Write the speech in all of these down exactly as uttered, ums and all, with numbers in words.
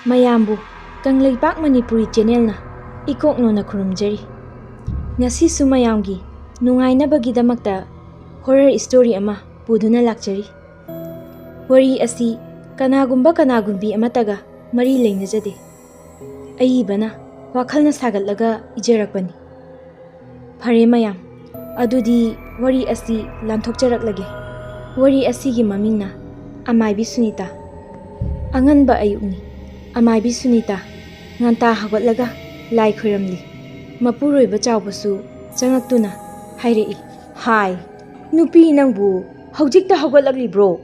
ꯃꯌꯥꯝꯕꯨ ꯀꯪꯂꯩꯄꯥꯛ ꯃꯅꯤꯄꯨꯔꯤ ꯆꯦꯅꯦꯜꯅ ꯏꯀꯣꯛꯅꯣꯅ ꯈꯨꯔꯨꯝꯖꯔꯤ꯫ ꯉꯁꯤꯁꯨ ꯃꯌꯥꯝꯒꯤ ꯅꯨꯡꯉꯥꯏꯅꯕꯒꯤꯗꯃꯛꯇ ꯍꯣꯔꯔ ꯁ꯭ꯇꯣꯔꯤ ꯑꯃ ꯄꯨꯗꯨꯅ ꯂꯥꯛꯆꯔꯤ꯫ ꯋꯥꯔꯤ ꯑꯁꯤ ꯀꯅꯥꯒꯨꯝꯕ ꯀꯅꯥꯒꯨꯝꯕꯤ ꯑꯃꯠꯇꯒ ꯃꯔꯤ ꯂꯩꯅꯖꯗꯦ꯫ ꯑꯏꯕꯅ ꯋꯥꯈꯜꯅ ꯁꯥꯒꯠꯂꯒ ꯏꯖꯔꯛꯄꯅꯤ꯫ ꯐꯔꯦ ꯃꯌꯥꯝ, ꯑꯗꯨꯗꯤ ꯋꯥꯔꯤ ꯑꯁꯤ ꯂꯥꯟꯊꯣꯛꯆꯔꯛꯂꯒꯦ꯫ ꯋꯥꯔꯤ ꯑꯁꯤꯒꯤ ꯃꯃꯤꯡꯅ ꯑꯃꯥꯏꯕꯤ ꯁꯨꯅꯤꯇꯥ꯫ ꯑꯉꯟꯕ ꯑꯌꯨꯛꯅꯤ꯫ ꯑꯃꯥꯏꯕꯤ ꯁꯨꯅꯤꯇꯥ ꯉꯟꯇꯥ ꯍꯧꯒꯠꯂꯒ ꯂꯥꯏ ꯈꯣꯏꯔꯝꯂꯤ꯫ ꯃꯄꯨꯔꯣꯏꯕ ꯆꯥꯎꯕꯁꯨ ꯆꯪꯉꯛꯇꯨꯅ ꯍꯥꯏꯔꯛꯏ, "ꯍꯥꯏ, ꯅꯨꯄꯤ ꯅꯪꯕꯨ ꯍꯧꯖꯤꯛꯇ ꯍꯧꯒꯠꯂꯛꯂꯤꯕ꯭ꯔꯣ?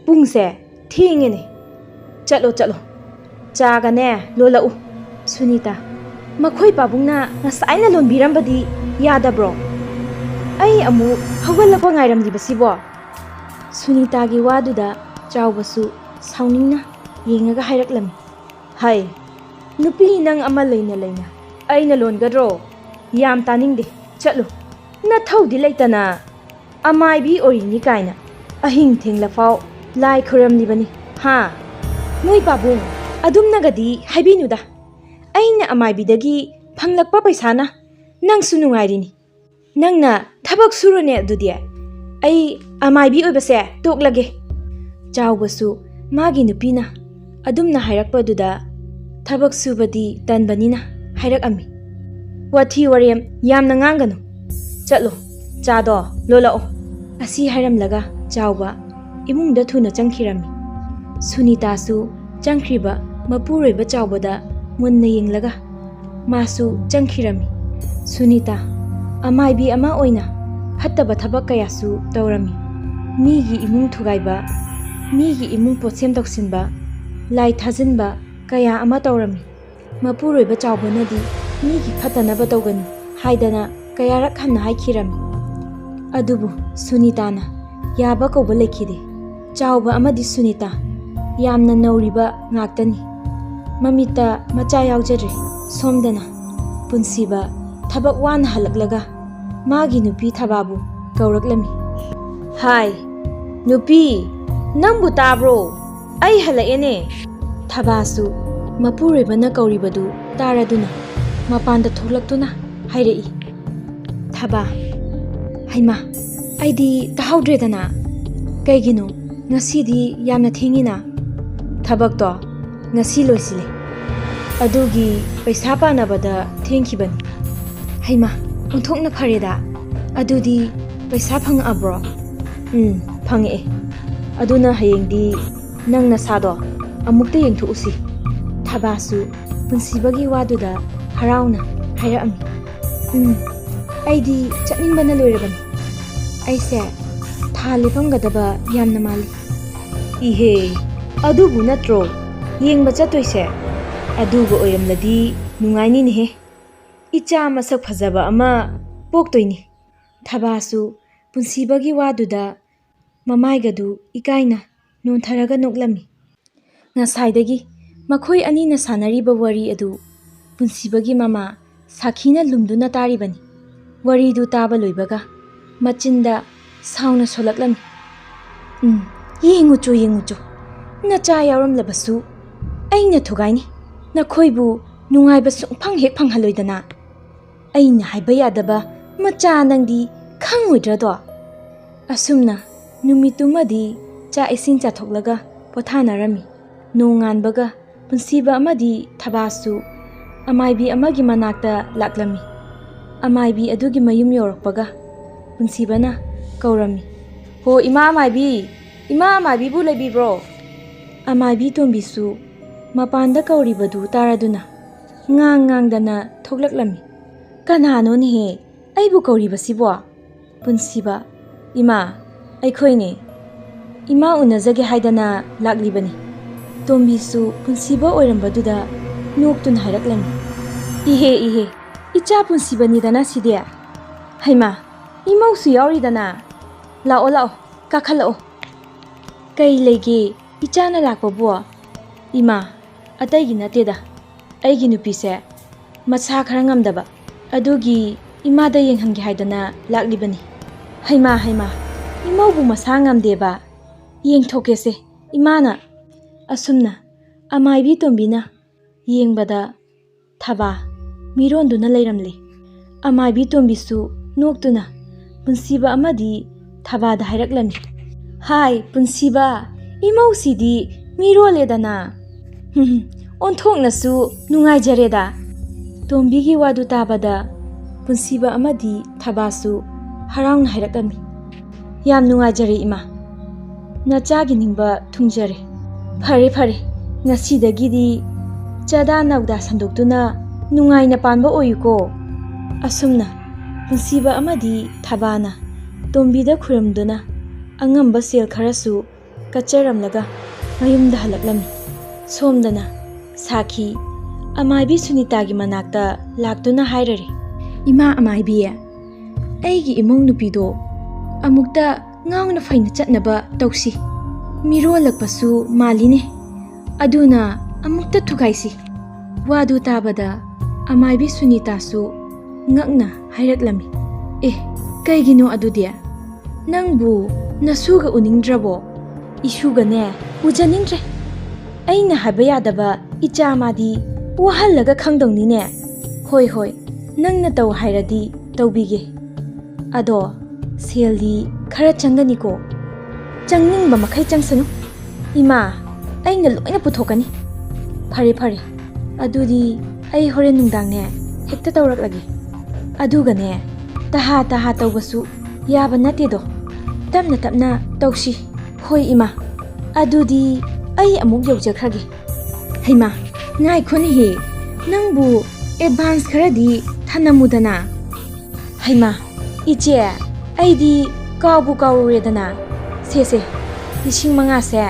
ꯄꯨꯡꯁꯦ ꯊꯦꯡꯉꯦꯅꯦ꯫ ꯆꯠꯂꯣ, ꯆꯠꯂꯣ꯫ ꯆꯥꯒꯅꯦ ꯂꯣꯜꯂꯛꯎ꯫" ꯁꯨꯅꯤꯇꯥ, "ꯃꯈꯣꯏ ꯄꯥꯕꯨꯡꯅ ꯉꯁꯥꯏꯅ ꯂꯣꯟꯕꯤꯔꯝꯕꯗꯤ ꯌꯥꯗꯕ꯭ꯔꯣ? ꯑꯩ ꯑꯃꯨꯛ ꯍꯧꯒꯠꯂꯛꯄ ꯉꯥꯏꯔꯝꯂꯤꯕꯁꯤꯕꯣ?" ꯁꯨꯅꯤꯇꯥꯒꯤ ꯋꯥꯗꯨꯗ ꯆꯥꯎꯕꯁꯨ ꯁꯥꯎꯅꯤꯡꯅ ꯌꯦꯡꯉꯒ ꯍꯥꯏꯔꯛꯂꯝꯃꯤ, "ꯍꯩ, ꯅꯨꯄꯤ ꯅꯪ ꯑꯃ ꯂꯩꯅ ꯂꯩꯅ ꯑꯩꯅ ꯂꯣꯟꯒꯗ꯭ꯔꯣ? ꯌꯥꯝ ꯇꯥꯅꯤꯡꯗꯦ, ꯆꯠꯂꯨ꯫ ꯅꯊꯧꯗꯤ ꯂꯩꯇꯅ ꯑꯃꯥꯏꯕꯤ ꯑꯣꯏꯔꯤꯅꯤ ꯀꯥꯏꯅ ꯑꯍꯤꯡ ꯊꯦꯡꯂꯐꯥꯎ ꯂꯥꯏ ꯈꯣꯏꯔꯝꯂꯤꯕꯅꯤ, ꯍꯥ? ꯅꯣꯏ ꯄꯥꯕꯨꯡ, ꯑꯗꯨꯝꯅꯒꯗꯤ ꯍꯥꯏꯕꯤꯅꯨꯗ꯫ ꯑꯩꯅ ꯑꯃꯥꯏꯕꯤꯗꯒꯤ ꯐꯪꯂꯛꯄ ꯄꯩꯁꯥꯅ ꯅꯪꯁꯨ ꯅꯨꯡꯉꯥꯏꯔꯤꯅꯤ꯫ ꯅꯪꯅ ꯊꯕꯛ ꯁꯨꯔꯨꯅꯦ ꯑꯗꯨꯗꯤ꯫ ꯑꯩ ꯑꯃꯥꯏꯕꯤ ꯑꯣꯏꯕꯁꯦ ꯇꯣꯛꯂꯒꯦ꯫" ꯆꯥꯎꯕꯁꯨ ꯃꯥꯒꯤ ꯅꯨꯄꯤꯅ ꯑꯗꯨꯝꯅ ꯍꯥꯏꯔꯛꯄꯗꯨꯗ ꯊꯕꯛ ꯁꯨꯕꯗꯤ ꯇꯟꯕꯅꯤꯅ ꯍꯥꯏꯔꯛꯑꯝꯃꯤ꯫ "ꯋꯥꯊꯤ ꯋꯥꯔꯦꯝ ꯌꯥꯝꯅ ꯉꯥꯡꯒꯅꯨ꯫ ꯆꯠꯂꯣ, ꯆꯥꯗꯣ ꯂꯣꯜꯂꯛꯑꯣ꯫" ꯑꯁꯤ ꯍꯥꯏꯔꯝꯂꯒ ꯆꯥꯎꯕ ꯏꯃꯨꯡꯗ ꯊꯨꯅ ꯆꯪꯈꯤꯔꯝꯃꯤ꯫ ꯁꯨꯅꯤꯇꯥꯁꯨ ꯆꯪꯈ꯭ꯔꯤꯕ ꯃꯄꯨꯔꯣꯏꯕ ꯆꯥꯎꯕꯗ ꯃꯨꯟꯅ ꯌꯦꯡꯂꯒ ꯃꯥꯁꯨ ꯆꯪꯈꯤꯔꯝꯃꯤ꯫ ꯁꯨꯅꯤꯇꯥ ꯑꯃꯥꯏꯕꯤ ꯑꯃ ꯑꯣꯏꯅ ꯐꯠꯇꯕ ꯊꯕꯛ ꯀꯌꯥꯁꯨ ꯇꯧꯔꯝꯃꯤ꯫ ꯃꯤꯒꯤ ꯏꯃꯨꯡ ꯊꯨꯒꯥꯏꯕ, ꯃꯤꯒꯤ ꯏꯃꯨꯡ ꯄꯣꯠꯁꯦꯝ ꯇꯧꯁꯤꯟꯕ, ꯂꯥꯏ ꯊꯥꯖꯤꯟꯕ ꯀꯌꯥ ꯑꯃ ꯇꯧꯔꯝꯃꯤ꯫ ꯃꯄꯨꯔꯣꯏꯕ ꯆꯥꯎꯕꯅꯗꯤ ꯃꯤꯒꯤ ꯐꯠꯇꯅꯕ ꯇꯧꯒꯅꯨ ꯍꯥꯏꯗꯅ ꯀꯌꯥꯔꯛ ꯍꯟꯅ ꯍꯥꯏꯈꯤꯔꯝꯃꯤ꯫ ꯑꯗꯨꯕꯨ ꯁꯨꯅꯤꯇꯥꯅ ꯌꯥꯕ ꯀꯧꯕ ꯂꯩꯈꯤꯗꯦ꯫ ꯆꯥꯎꯕ ꯑꯃꯗꯤ ꯁꯨꯅꯤꯇꯥ ꯌꯥꯝꯅ ꯅꯧꯔꯤꯕ ꯉꯥꯛꯇꯅꯤ꯫ ꯃꯃꯤꯠꯇ ꯃꯆꯥ ꯌꯥꯎꯖꯗ꯭ꯔꯤ꯫ ꯁꯣꯝꯗꯅ ꯄꯨꯟꯁꯤꯕ ꯊꯕꯛ ꯋꯥꯅ ꯍꯜꯂꯛꯂꯒ ꯃꯥꯒꯤ ꯅꯨꯄꯤ ꯊꯕꯥꯕꯨ ꯀꯧꯔꯛꯂꯝꯃꯤ꯫ "ꯍꯥꯏ, ꯅꯨꯄꯤ, ꯅꯪꯕꯨ ꯇꯥꯕ꯭ꯔꯣ? ꯑꯩ ꯍꯜꯂꯛꯑꯦꯅꯦ꯫ ꯊꯕꯥꯁꯨ ꯃꯄꯨꯔꯣꯏꯕꯅ ꯀꯧꯔꯤꯕꯗꯨ ꯇꯥꯔꯗꯨꯅ ꯃꯄꯥꯟꯗ ꯊꯣꯛꯂꯛꯇꯨꯅ ꯍꯥꯏꯔꯛꯏ꯫ ꯊꯕꯥ, "ꯍꯩꯃꯥ, ꯑꯩꯗꯤ ꯇꯥꯍꯧꯗ꯭ꯔꯦꯗꯅ꯫ ꯀꯩꯒꯤꯅꯣ ꯉꯁꯤꯗꯤ ꯌꯥꯝꯅ ꯊꯦꯡꯉꯤꯅ?" "ꯊꯕꯛꯇꯣ ꯉꯁꯤ ꯂꯣꯏꯁꯤꯜꯂꯦ꯫ ꯑꯗꯨꯒꯤ ꯄꯩꯁꯥ ꯄꯥꯅꯕꯗ ꯊꯦꯡꯈꯤꯕꯅꯤ꯫" "ꯍꯩꯃꯥ, ꯑꯣꯟꯊꯣꯛꯅ ꯐꯔꯦꯗ꯫ ꯑꯗꯨꯗꯤ ꯄꯩꯁꯥ ꯐꯪꯉꯛꯑꯕ꯭ꯔꯣ?" "ꯎꯝ, ꯐꯪꯉꯛꯑꯦ꯫ ꯑꯗꯨꯅ ꯍꯌꯦꯡꯗꯤ ꯅꯪ ꯅꯁꯥꯗꯣ ꯑꯃꯨꯛꯇ ꯌꯦꯡꯊꯣꯛꯎꯁꯤ꯫" ꯊꯕꯥꯁꯨ ꯄꯨꯟꯁꯤꯕꯒꯤ ꯋꯥꯗꯨꯗ ꯍꯔꯥꯎꯅ ꯍꯥꯏꯔꯛꯑꯝꯃꯤ꯫ "ꯎꯝ, ꯑꯩꯗꯤ ꯆꯠꯅꯤꯡꯕꯅ ꯂꯣꯏꯔꯕꯅꯤ꯫ ꯑꯩꯁꯦ ꯊꯥ ꯂꯦꯞꯄꯝꯒꯗꯕ ꯌꯥꯝꯅ ꯃꯥꯜꯂꯤ꯫" "ꯏꯍꯦ, ꯑꯗꯨꯕꯨ ꯅꯠꯇ꯭ꯔꯣ ꯌꯦꯡꯕ ꯆꯠꯇꯣꯏꯁꯦ? ꯑꯗꯨꯒ ꯑꯣꯏꯔꯝꯂꯗꯤ ꯅꯨꯡꯉꯥꯏꯅꯤꯅꯦꯍꯦ꯫ ꯏꯆꯥ ꯃꯁꯛ ꯐꯖꯕ ꯑꯃ ꯄꯣꯛꯇꯣꯏꯅꯤ꯫" ꯊꯕꯥꯁꯨ ꯄꯨꯟꯁꯤꯕꯒꯤ ꯋꯥꯗꯨꯗ ꯃꯃꯥꯏꯒꯗꯨ ꯏꯀꯥꯏꯅ ꯅꯣꯟꯊꯔꯒ ꯅꯣꯛꯂꯝꯃꯤ꯫ ꯉꯁꯥꯏꯗꯒꯤ ꯃꯈꯣꯏ ꯑꯅꯤꯅ ꯁꯥꯟꯅꯔꯤꯕ ꯋꯥꯔꯤ ꯑꯗꯨ ꯄꯨꯟꯁꯤꯕꯒꯤ ꯃꯃꯥ ꯁꯥꯈꯤꯅ ꯂꯨꯝꯗꯨꯅ ꯇꯥꯔꯤꯕꯅꯤ꯫ ꯋꯥꯔꯤꯗꯨ ꯇꯥꯕ ꯂꯣꯏꯕꯒ ꯃꯆꯤꯟꯗ ꯁꯥꯎꯅ ꯁꯣꯜꯂꯛꯂꯝꯃꯤ꯫ "ꯎꯝ, ꯌꯦꯡꯉꯨꯆꯣ, ꯌꯦꯡꯉꯨꯆꯣ, ꯅꯆꯥ ꯌꯥꯎꯔꯝꯂꯕꯁꯨ ꯑꯩꯅ ꯊꯨꯒꯥꯏꯅꯤ꯫ ꯅꯈꯣꯏꯕꯨ ꯅꯨꯡꯉꯥꯏꯕ ꯁꯨꯡꯐꯪ ꯍꯦꯛ ꯐꯪꯍꯜꯂꯣꯏꯗꯅ꯫ ꯑꯩꯅ ꯍꯥꯏꯕ ꯌꯥꯗꯕ ꯃꯆꯥ ꯅꯪꯗꯤ ꯈꯪꯉꯣꯏꯗ꯭ꯔꯗꯣ?" ꯑꯁꯨꯝꯅ ꯅꯨꯃꯤꯠꯇꯨꯃꯗꯤ ꯆꯥꯛ ꯏꯁꯤꯡ ꯆꯥꯊꯣꯛꯂꯒ ꯄꯣꯊꯥꯅꯔꯝꯃꯤ꯫ ꯅꯣꯡꯉꯥꯟꯕꯒ ꯄꯨꯟꯁꯤꯕ ꯑꯃꯗꯤ ꯊꯕꯥꯁꯨ ꯑꯃꯥꯏꯕꯤ ꯑꯃꯒꯤ ꯃꯅꯥꯛꯇ ꯂꯥꯛꯂꯝꯃꯤ꯫ ꯑꯃꯥꯏꯕꯤ ꯑꯗꯨꯒꯤ ꯃꯌꯨꯝ ꯌꯧꯔꯛꯄꯒ ꯄꯨꯟꯁꯤꯕꯅ ꯀꯧꯔꯝꯃꯤ꯫ "ꯍꯣ, ꯏꯃꯥ ꯑꯃꯥꯏꯕꯤ! ꯏꯃꯥ ꯑꯃꯥꯏꯕꯤꯕꯨ ꯂꯩꯕꯤꯕ꯭ꯔꯣ?" ꯑꯃꯥꯏꯕꯤ ꯇꯣꯝꯕꯤꯁꯨ ꯃꯄꯥꯟꯗ ꯀꯧꯔꯤꯕꯗꯨ ꯇꯥꯔꯗꯨꯅ ꯉꯥꯡ ꯉꯥꯡꯗꯅ ꯊꯣꯛꯂꯛꯂꯝꯃꯤ꯫ "ꯀꯅꯥꯅꯣꯅꯦꯍꯦ ꯑꯩꯕꯨ ꯀꯧꯔꯤꯕꯁꯤꯕꯣ?" ꯄꯨꯟꯁꯤꯕ, "ꯏꯃꯥ, ꯑꯩꯈꯣꯏꯅꯦ꯫ ꯏꯃꯥ ꯎꯅꯖꯒꯦ ꯍꯥꯏꯗꯅ ꯂꯥꯛꯂꯤꯕꯅꯤ꯫" ꯇꯣꯝꯕꯤꯁꯨ ꯄꯨꯟꯁꯤꯕ ꯑꯣꯏꯔꯝꯕꯗꯨꯗ ꯅꯣꯛꯇꯨꯅ ꯍꯥꯏꯔꯛꯂꯝꯃꯤ꯫ "ꯏꯍꯦ, ꯏꯍꯦ, ꯏꯆꯥ ꯄꯨꯟꯁꯤꯕꯅꯤꯗꯅ ꯁꯤꯗꯤ꯫ ꯍꯩꯃꯥ, ꯏꯃꯧꯁꯨ ꯌꯥꯎꯔꯤꯗꯅ꯫ ꯂꯥꯛꯑꯣ, ꯂꯥꯛꯑꯣ, ꯀꯥꯈꯠꯂꯛꯑꯣ꯫ ꯀꯩ ꯂꯩꯒꯦ ꯏꯆꯥꯅ ꯂꯥꯛꯄꯕꯨ?" "ꯏꯃꯥ, ꯑꯇꯩꯒꯤ ꯅꯠꯇꯦꯗ꯫ ꯑꯩꯒꯤ ꯅꯨꯄꯤꯁꯦ ꯃꯁꯥ ꯈꯔ ꯉꯝꯗꯕ, ꯑꯗꯨꯒꯤ ꯏꯃꯥꯗ ꯌꯦꯡꯍꯟꯒꯦ ꯍꯥꯏꯗꯅ ꯂꯥꯛꯂꯤꯕꯅꯤ꯫" "ꯍꯩꯃꯥ, ꯍꯩꯃꯥ, ꯏꯃꯧꯕꯨ ꯃꯁꯥ ꯉꯝꯗꯦꯕ? ꯌꯦꯡꯊꯣꯛꯀꯦꯁꯦ ꯏꯃꯥꯅ꯫" ꯑꯁꯨꯝꯅ ꯑꯃꯥꯏꯕꯤ ꯇꯣꯝꯕꯤꯅ ꯌꯦꯡꯕꯗ ꯊꯕꯥ ꯃꯤꯔꯣꯟꯗꯨꯅ ꯂꯩꯔꯝꯂꯦ꯫ ꯑꯃꯥꯏꯕꯤ ꯇꯣꯝꯕꯤꯁꯨ ꯅꯣꯛꯇꯨꯅ ꯄꯨꯟꯁꯤꯕ ꯑꯃꯗꯤ ꯊꯕꯥꯗ ꯍꯥꯏꯔꯛꯂꯝꯃꯤ, "ꯍꯥꯏ ꯄꯨꯟꯁꯤꯕ, ꯏꯃꯧꯁꯤꯗꯤ ꯃꯤꯔꯣꯜꯂꯦꯗꯅ꯫ ꯍꯨꯝ, ꯑꯣꯟꯊꯣꯛꯅꯁꯨ ꯅꯨꯡꯉꯥꯏꯖꯔꯦꯗ꯫" ꯇꯣꯝꯕꯤꯒꯤ ꯋꯥꯗꯨ ꯇꯥꯕꯗ ꯄꯨꯟꯁꯤꯕ ꯑꯃꯗꯤ ꯊꯕꯥꯁꯨ ꯍꯔꯥꯎꯅ ꯍꯥꯏꯔꯛꯂꯝꯃꯤ, "ꯌꯥꯝ ꯅꯨꯡꯉꯥꯏꯖꯔꯦ ꯏꯃꯥ, ꯅꯆꯥꯒꯤ ꯅꯤꯡꯕ ꯊꯨꯡꯖꯔꯦ꯫ ꯐꯔꯦ ꯐꯔꯦ, ꯉꯁꯤꯗꯒꯤꯗꯤ ꯆꯥꯗꯥ ꯅꯧꯗꯥ ꯁꯟꯗꯣꯛꯇꯨꯅ ꯅꯨꯡꯉꯥꯏꯅ ꯄꯥꯟꯕ ꯑꯣꯏꯌꯨꯀꯣ꯫" ꯑꯁꯨꯝꯅ ꯄꯨꯟꯁꯤꯕ ꯑꯃꯗꯤ ꯊꯕꯥꯅ ꯇꯣꯝꯕꯤꯗ ꯈꯨꯔꯨꯝꯗꯨꯅ ꯑꯉꯝꯕ ꯁꯦꯜ ꯈꯔꯁꯨ ꯀꯠꯆꯔꯝꯂꯒ ꯃꯌꯨꯝꯗ ꯍꯜꯂꯛꯂꯝꯃꯤ꯫ ꯁꯣꯝꯗꯅ ꯁꯥꯈꯤ ꯑꯃꯥꯏꯕꯤ ꯁꯨꯅꯤꯇꯥꯒꯤ ꯃꯅꯥꯛꯇ ꯂꯥꯛꯇꯨꯅ ꯍꯥꯏꯔꯔꯦ, "ꯏꯃꯥ ꯑꯃꯥꯏꯕꯤ, ꯑꯩꯒꯤ ꯏꯃꯧ ꯅꯨꯄꯤꯗꯣ ꯑꯃꯨꯛꯇ ꯉꯥꯎꯅ ꯐꯩꯅ ꯆꯠꯅꯕ ꯇꯧꯁꯤ꯫ ꯃꯤꯔꯣꯜꯂꯛꯄꯁꯨ ꯃꯥꯜꯂꯤꯅꯦ꯫ ꯑꯗꯨꯅ ꯑꯃꯨꯛꯇ ꯊꯨꯒꯥꯏꯁꯤ꯫" ꯋꯥꯗꯨ ꯇꯥꯕꯗ ꯑꯃꯥꯏꯕꯤ ꯁꯨꯅꯤꯇꯥꯁꯨ ꯉꯛꯅ ꯍꯥꯏꯔꯛꯂꯝꯃꯤ, "ꯑꯦ, ꯀꯩꯒꯤꯅꯣ ꯑꯗꯨꯗꯤ? ꯅꯪꯕꯨ ꯅꯁꯨꯒ ꯎꯅꯤꯡꯗ꯭ꯔꯕꯣ?" "ꯏꯁꯨꯒꯅꯦ ꯎꯖꯅꯤꯡꯗ꯭ꯔꯦ꯫ ꯑꯩꯅ ꯍꯥꯏꯕ ꯌꯥꯗꯕ ꯏꯆꯥ ꯃꯥꯗꯤ ꯋꯥꯍꯜꯂꯒ ꯈꯪꯗꯧꯅꯤꯅꯦ꯫ ꯍꯣꯏ ꯍꯣꯏ, ꯅꯪꯅ ꯇꯧ ꯍꯥꯏꯔꯗꯤ ꯇꯧꯕꯤꯒꯦ꯫ ꯑꯗꯣ ꯁꯦꯜꯗꯤ ꯈꯔ ꯆꯪꯒꯅꯤꯀꯣ꯫" "ꯆꯪꯅꯤꯡꯕ ꯃꯈꯩ ꯆꯪꯁꯅꯨ ꯏꯃꯥ, ꯑꯩꯅ ꯂꯣꯏꯅ ꯄꯨꯊꯣꯛꯀꯅꯤ꯫" "ꯐꯔꯦ ꯐꯔꯦ, ꯑꯗꯨꯗꯤ ꯑꯩ ꯍꯣꯔꯦꯟ ꯅꯨꯡꯗꯥꯡꯅꯦ ꯍꯦꯛꯇ ꯇꯧꯔꯛꯂꯒꯦ꯫ ꯑꯗꯨꯒꯅꯦ, ꯇꯍꯥ ꯇꯍꯥ ꯇꯧꯕꯁꯨ ꯌꯥꯕ ꯅꯠꯇꯦꯗꯣ꯫ ꯇꯞꯅ ꯇꯞꯅ ꯇꯧꯁꯤ꯫" "ꯍꯣꯏ ꯏꯃꯥ, ꯑꯗꯨꯗꯤ ꯑꯩ ꯑꯃꯨꯛ ꯌꯧꯖꯈ꯭ꯔꯒꯦ꯫" "ꯍꯩꯃꯥ, ꯉꯥꯏꯈꯣꯅꯦꯍꯦ, ꯅꯪꯕꯨ ꯑꯦꯗꯚꯥꯟꯁ ꯈꯔꯗꯤ ꯊꯅꯝꯃꯨꯗꯅ꯫" "ꯍꯩꯃꯥ, ꯏꯆꯦ, ꯑꯩꯗꯤ ꯀꯥꯎꯕꯨ ꯀꯥꯎꯔꯨꯔꯦꯗꯅ꯫ ꯁꯦ ꯁꯦ, ꯂꯤꯁꯤꯡ ꯃꯉꯥꯁꯦ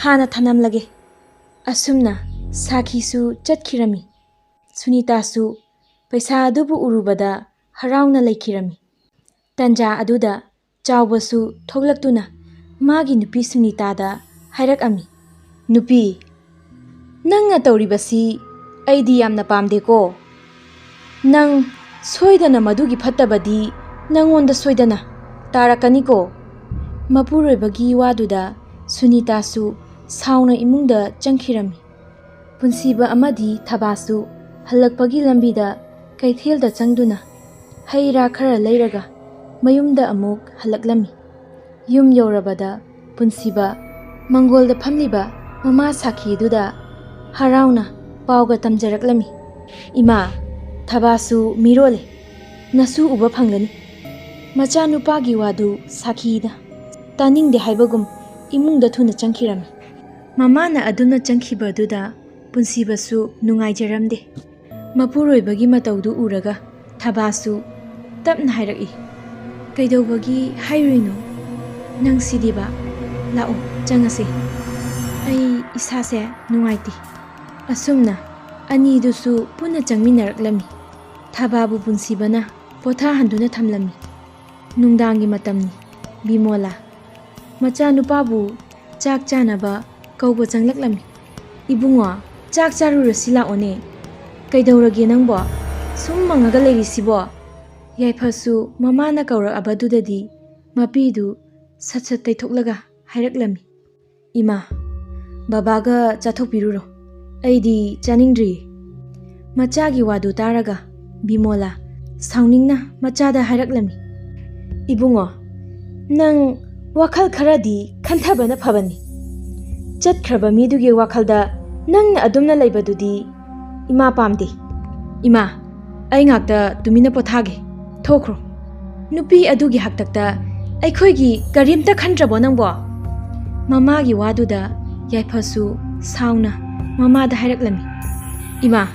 ꯍꯥꯟꯅ ꯊꯅꯝꯂꯒꯦ꯫" ꯑꯁꯨꯝꯅ ꯁꯥꯈꯤꯁꯨ ꯆꯠꯈꯤꯔꯝꯃꯤ꯫ ꯁꯨꯅꯤꯇꯥꯁꯨ ꯄꯩꯁꯥ ꯑꯗꯨꯕꯨ ꯎꯔꯨꯕꯗ ꯍꯔꯥꯎꯅ ꯂꯩꯈꯤꯔꯝꯃꯤ꯫ ꯇꯟꯖꯥ ꯑꯗꯨꯗ ꯆꯥꯎꯕꯁꯨ ꯊꯣꯛꯂꯛꯇꯨꯅ ꯃꯥꯒꯤ ꯅꯨꯄꯤ ꯁꯨꯅꯤꯇꯥꯗ ꯍꯥꯏꯔꯛꯑꯝꯃꯤ, "ꯅꯨꯄꯤ, ꯅꯪꯅ ꯇꯧꯔꯤꯕꯁꯤ ꯑꯩꯗꯤ ꯌꯥꯝꯅ ꯄꯥꯝꯗꯦꯀꯣ꯫ ꯅꯪ ꯁꯣꯏꯗꯅ ꯃꯗꯨꯒꯤ ꯐꯠꯇꯕꯗꯤ ꯅꯪꯉꯣꯟꯗ ꯁꯣꯏꯗꯅ ꯇꯥꯔꯛꯀꯅꯤꯀꯣ꯫" ꯃꯄꯨꯔꯣꯏꯕꯒꯤ ꯋꯥꯗꯨꯗ ꯁꯨꯅꯤꯇꯥꯁꯨ ꯁꯥꯎꯅ ꯏꯃꯨꯡꯗ ꯆꯪꯈꯤꯔꯝꯃꯤ꯫ ꯄꯨꯟꯁꯤꯕ ꯑꯃꯗꯤ ꯊꯕꯥꯁꯨ ꯍꯜꯂꯛꯄꯒꯤ ꯂꯝꯕꯤꯗ ꯀꯩꯊꯦꯜꯗ ꯆꯪꯗꯨꯅ ꯍꯩ ꯔꯥ ꯈꯔ ꯂꯩꯔꯒ ꯃꯌꯨꯝꯗ ꯑꯃꯨꯛ ꯍꯜꯂꯛꯂꯝꯃꯤ꯫ ꯌꯨꯝ ꯌꯧꯔꯕꯗ ꯄꯨꯟꯁꯤꯕ ꯃꯪꯒꯣꯜꯗ ꯐꯝꯂꯤꯕ ꯃꯃꯥ ꯁꯥꯈꯤꯗꯨꯗ ꯍꯔꯥꯎꯅ ꯄꯥꯎꯒ ꯇꯝꯖꯔꯛꯂꯝꯃꯤ꯫ "ꯏꯃꯥ, ꯊꯕꯥꯁꯨ ꯃꯤꯔꯣꯜꯂꯦ꯫ ꯅꯁꯨ ꯎꯕ ꯐꯪꯒꯅꯤ꯫" ꯃꯆꯥꯅꯨꯄꯥꯒꯤ ꯋꯥꯗꯨ ꯁꯥꯈꯤꯅ ꯇꯥꯅꯤꯡꯗꯦ ꯍꯥꯏꯕꯒꯨꯝ ꯏꯃꯨꯡꯗ ꯊꯨꯅ ꯆꯪꯈꯤꯔꯝꯃꯤ꯫ ꯃꯃꯥꯅ ꯑꯗꯨꯝꯅ ꯆꯪꯈꯤꯕꯗꯨꯗ ꯄꯨꯟꯁꯤꯕꯁꯨ ꯅꯨꯡꯉꯥꯏꯖꯔꯝꯗꯦ꯫ ꯃꯄꯨꯔꯣꯏꯕꯒꯤ ꯃꯇꯧꯗꯨ ꯎꯔꯒ ꯊꯕꯥꯁꯨ ꯇꯞꯅ ꯍꯥꯏꯔꯛꯏ, "ꯀꯩꯗꯧꯕꯒꯤ ꯍꯥꯏꯔꯨꯏꯅꯣ? ꯅꯪ ꯁꯤꯗꯤꯕ? ꯂꯥꯛꯑꯣ, ꯆꯪꯉꯁꯤ꯫ ꯑꯩ ꯏꯁꯥꯁꯦ ꯅꯨꯡꯉꯥꯏꯇꯦ꯫" ꯑꯁꯨꯝꯅ ꯑꯅꯤꯗꯨꯁꯨ ꯄꯨꯟꯅ ꯆꯪꯃꯤꯟꯅꯔꯛꯂꯝꯃꯤ꯫ ꯊꯕꯥꯕꯨ ꯄꯨꯟꯁꯤꯕꯅ ꯄꯣꯊꯥꯍꯟꯗꯨꯅ ꯊꯝꯂꯝꯃꯤ꯫ ꯅꯨꯡꯗꯥꯡꯒꯤ ꯃꯇꯝꯅꯤ꯫ ꯕꯤꯃꯣꯂꯥ ꯃꯆꯥꯅꯨꯄꯥꯕꯨ ꯆꯥꯛ ꯆꯥꯅꯕ ꯀꯧꯕ ꯆꯪꯂꯛꯂꯝꯃꯤ꯫ "ꯏꯕꯨꯡꯉꯣ, ꯆꯥꯛ ꯆꯥꯔꯨꯔꯁꯤ ꯂꯥꯛꯑꯣꯅꯦ꯫ ꯀꯩꯗꯧꯔꯒꯦ ꯅꯪꯕꯣ? ꯁꯨꯝ ꯃꯪꯉꯒ ꯂꯩꯔꯤꯁꯤꯕꯣ?" ꯌꯥꯏꯐꯁꯨ ꯃꯃꯥꯅ ꯀꯧꯔꯛꯑꯕꯗꯨꯗꯗꯤ ꯃꯄꯤꯗꯨ ꯁꯠ ꯁꯠ ꯇꯩꯊꯣꯛꯂꯒ ꯍꯥꯏꯔꯛꯂꯝꯃꯤ, "ꯏꯃꯥ, ꯕꯕꯥꯒ ꯆꯥꯊꯣꯛꯄꯤꯔꯨꯔꯣ꯫ ꯑꯩꯗꯤ ꯆꯥꯅꯤꯡꯗ꯭ꯔꯤ꯫" ꯃꯆꯥꯒꯤ ꯋꯥꯗꯨ ꯇꯥꯔꯒ ꯕꯤꯃꯣꯂꯥ ꯁꯥꯎꯅꯤꯡꯅ ꯃꯆꯥꯗ ꯍꯥꯏꯔꯛꯂꯝꯃꯤ, "ꯏꯕꯨꯡꯉꯣ, ꯅꯪ ꯋꯥꯈꯜ ꯈꯔꯗꯤ ꯈꯟꯊꯕꯅ ꯐꯕꯅꯤ꯫ ꯆꯠꯈ꯭ꯔꯕ ꯃꯤꯗꯨꯒꯤ ꯋꯥꯈꯜꯗ ꯅꯪꯅ ꯑꯗꯨꯝꯅ ꯂꯩꯕꯗꯨꯗꯤ ꯏꯃꯥ ꯄꯥꯝꯗꯦ꯫ ꯏꯃꯥ, ꯑꯩ ꯉꯥꯛꯇ ꯇꯨꯃꯤꯟꯅ ꯄꯣꯊꯥꯒꯦ꯫ ꯊꯣꯛꯈ꯭ꯔꯣ꯫ ꯅꯨꯄꯤ ꯑꯗꯨꯒꯤ ꯍꯥꯛꯇꯛꯇ ꯑꯩꯈꯣꯏꯒꯤ ꯀꯔꯤꯝꯇ ꯈꯟꯗ꯭ꯔꯕꯣ ꯅꯪꯕꯣ?" ꯃꯃꯥꯒꯤ ꯋꯥꯗꯨꯗ ꯌꯥꯏꯐꯁꯨ ꯁꯥꯎꯅ ꯃꯃꯥꯗ ꯍꯥꯏꯔꯛꯂꯝꯃꯤ, "ꯏꯃꯥ,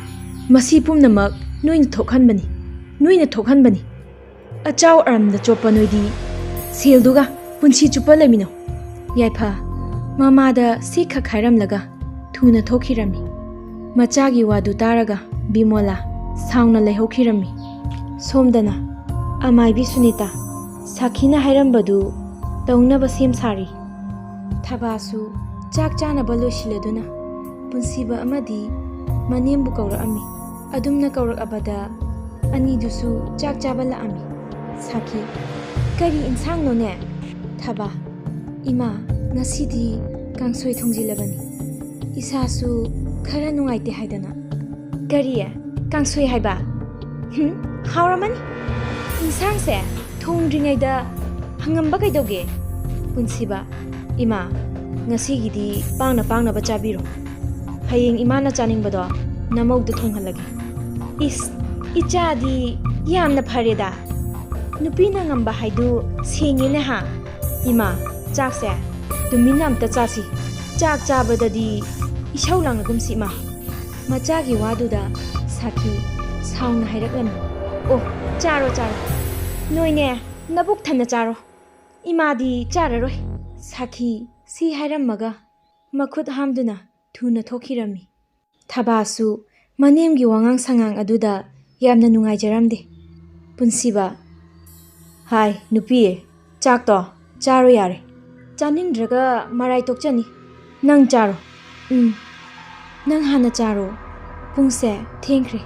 ꯃꯁꯤ ꯄꯨꯝꯅꯃꯛ ꯅꯣꯏꯅ ꯊꯣꯛꯍꯟꯕꯅꯤ, ꯅꯣꯏꯅ ꯊꯣꯛꯍꯟꯕꯅꯤ꯫ ꯑꯆꯥꯎ ꯑꯔꯝꯗ ꯆꯣꯞꯄ ꯅꯣꯏꯗꯤ ꯁꯦꯜꯗꯨꯒ ꯄꯨꯟꯁꯤ ꯆꯨꯞꯄ ꯂꯩꯃꯤꯟꯅꯧ꯫" ꯌꯥꯏꯐ ꯃꯃꯥꯗ ꯁꯤꯈꯛ ꯍꯥꯏꯔꯝꯂꯒ ꯊꯨꯅ ꯊꯣꯛꯈꯤꯔꯝꯃꯤ꯫ ꯃꯆꯥꯒꯤ ꯋꯥꯗꯨ ꯇꯥꯔꯒ ꯕꯤꯃꯣꯂꯥ ꯁꯥꯎꯅ ꯂꯩꯍꯧꯈꯤꯔꯝꯃꯤ꯫ ꯁꯣꯝꯗꯅ ꯑꯃꯥꯏꯕꯤ ꯁꯨꯅꯤꯇꯥ ꯁꯥꯈꯤꯅ ꯍꯥꯏꯔꯝꯕꯗꯨ ꯇꯧꯅꯕ ꯁꯦꯝ ꯁꯥꯔꯤ꯫ ꯊꯕꯥꯁꯨ ꯆꯥꯛ ꯆꯥꯅꯕ ꯂꯣꯏꯁꯤꯜꯂꯗꯨꯅ ꯄꯨꯟꯁꯤꯕ ꯑꯃꯗꯤ ꯃꯅꯦꯝꯕꯨ ꯀꯧꯔꯛꯑꯝꯃꯤ꯫ ꯑꯗꯨꯝꯅ ꯀꯧꯔꯛꯑꯕꯗ ꯑꯅꯤꯗꯨꯁꯨ ꯆꯥꯛ ꯆꯥꯕ ꯂꯥꯛꯑꯝꯃꯤ꯫ ꯁꯥꯈꯤ, "ꯀꯔꯤ ꯏꯟꯁꯥꯡꯅꯣꯅꯦ?" ꯊꯕꯥ, "ꯏꯃꯥ, ꯉꯁꯤꯗꯤ ꯀꯥꯡꯁꯣꯏ ꯊꯣꯡꯖꯤꯜꯂꯕꯅꯤ꯫ ꯏꯁꯥꯁꯨ ꯈꯔ ꯅꯨꯡꯉꯥꯏꯇꯦ ꯍꯥꯏꯗꯅ꯫ "ꯀꯔꯤ? ꯀꯥꯡꯁꯣꯏ ꯍꯥꯏꯕ? ꯍꯨꯝ, ꯍꯥꯎꯔꯝꯃꯅꯤ꯫ ꯏꯟꯁꯥꯡꯁꯦ ꯊꯣꯡꯗ꯭ꯔꯤꯉꯩꯗ ꯍꯪꯉꯝꯕ ꯀꯩꯗꯧꯒꯦ?" ꯄꯨꯟꯁꯤꯕ, "ꯏꯃꯥ, ꯉꯁꯤꯒꯤꯗꯤ ꯄꯥꯡꯅ ꯄꯥꯡꯅꯕ ꯆꯥꯕꯤꯔꯣ꯫ ꯍꯌꯦꯡ ꯏꯃꯥꯅ ꯆꯥꯅꯤꯡꯕꯗꯣ ꯅꯃꯧꯗ ꯊꯣꯡꯍꯜꯂꯒꯦ꯫" "ꯏꯁ, ꯏꯆꯥꯗꯤ ꯌꯥꯝꯅ ꯐꯔꯦꯗ꯫ ꯅꯨꯄꯤꯅ ꯉꯝꯕ ꯍꯥꯏꯗꯨ ꯁꯦꯡꯉꯦꯅꯦ ꯍꯥ꯫ ꯏꯃꯥ, ꯆꯥꯛꯁꯦ ꯇꯨꯃꯤꯟꯅ ꯑꯝꯇ ꯆꯥꯁꯤ꯫ ꯆꯥꯛ ꯆꯥꯕꯗꯗꯤ ꯏꯁꯧ ꯂꯥꯡꯅꯒꯨꯝꯁꯤ ꯏꯃꯥ꯫" ꯃꯆꯥꯒꯤ ꯋꯥꯗꯨꯗ ꯁꯥꯈꯤ ꯁꯥꯎꯅ ꯍꯥꯏꯔꯛꯂꯝꯃꯤ꯫ "ꯑꯣ, ꯆꯥꯔꯣ, ꯆꯥꯔꯣ꯫ ꯅꯣꯏꯅꯦ, ꯅꯕꯨꯛ ꯊꯟꯅ ꯆꯥꯔꯣ꯫ ꯏꯃꯥꯗꯤ ꯆꯥꯔꯔꯣꯏ꯫" ꯁꯥꯈꯤ ꯁꯤ ꯍꯥꯏꯔꯝꯃꯒ ꯃꯈꯨꯠ ꯍꯥꯝꯗꯨꯅ ꯊꯨꯅ ꯊꯣꯛꯈꯤꯔꯝꯃꯤ꯫ ꯊꯕꯥꯁꯨ ꯃꯅꯦꯝꯒꯤ ꯋꯥꯉꯥꯡ ꯁꯉꯥꯡ ꯑꯗꯨꯗ ꯌꯥꯝꯅ ꯅꯨꯡꯉꯥꯏꯖꯔꯝꯗꯦ꯫ ꯄꯨꯟꯁꯤꯕ, "ꯍꯥꯏ, ꯅꯨꯄꯤ, ꯆꯥꯛꯇꯣ ꯆꯥꯔꯣ ꯌꯥꯔꯦ꯫ ꯆꯥꯅꯤꯡꯗ꯭ꯔꯒ ꯃꯔꯥꯏ ꯇꯣꯛꯆꯅꯤ꯫ ꯅꯪ ꯆꯥꯔꯣ꯫" "ꯎꯝ, ꯅꯪ ꯍꯥꯟꯅ ꯆꯥꯔꯣ꯫ ꯄꯨꯡꯁꯦ ꯊꯦꯡꯈ꯭ꯔꯦ꯫"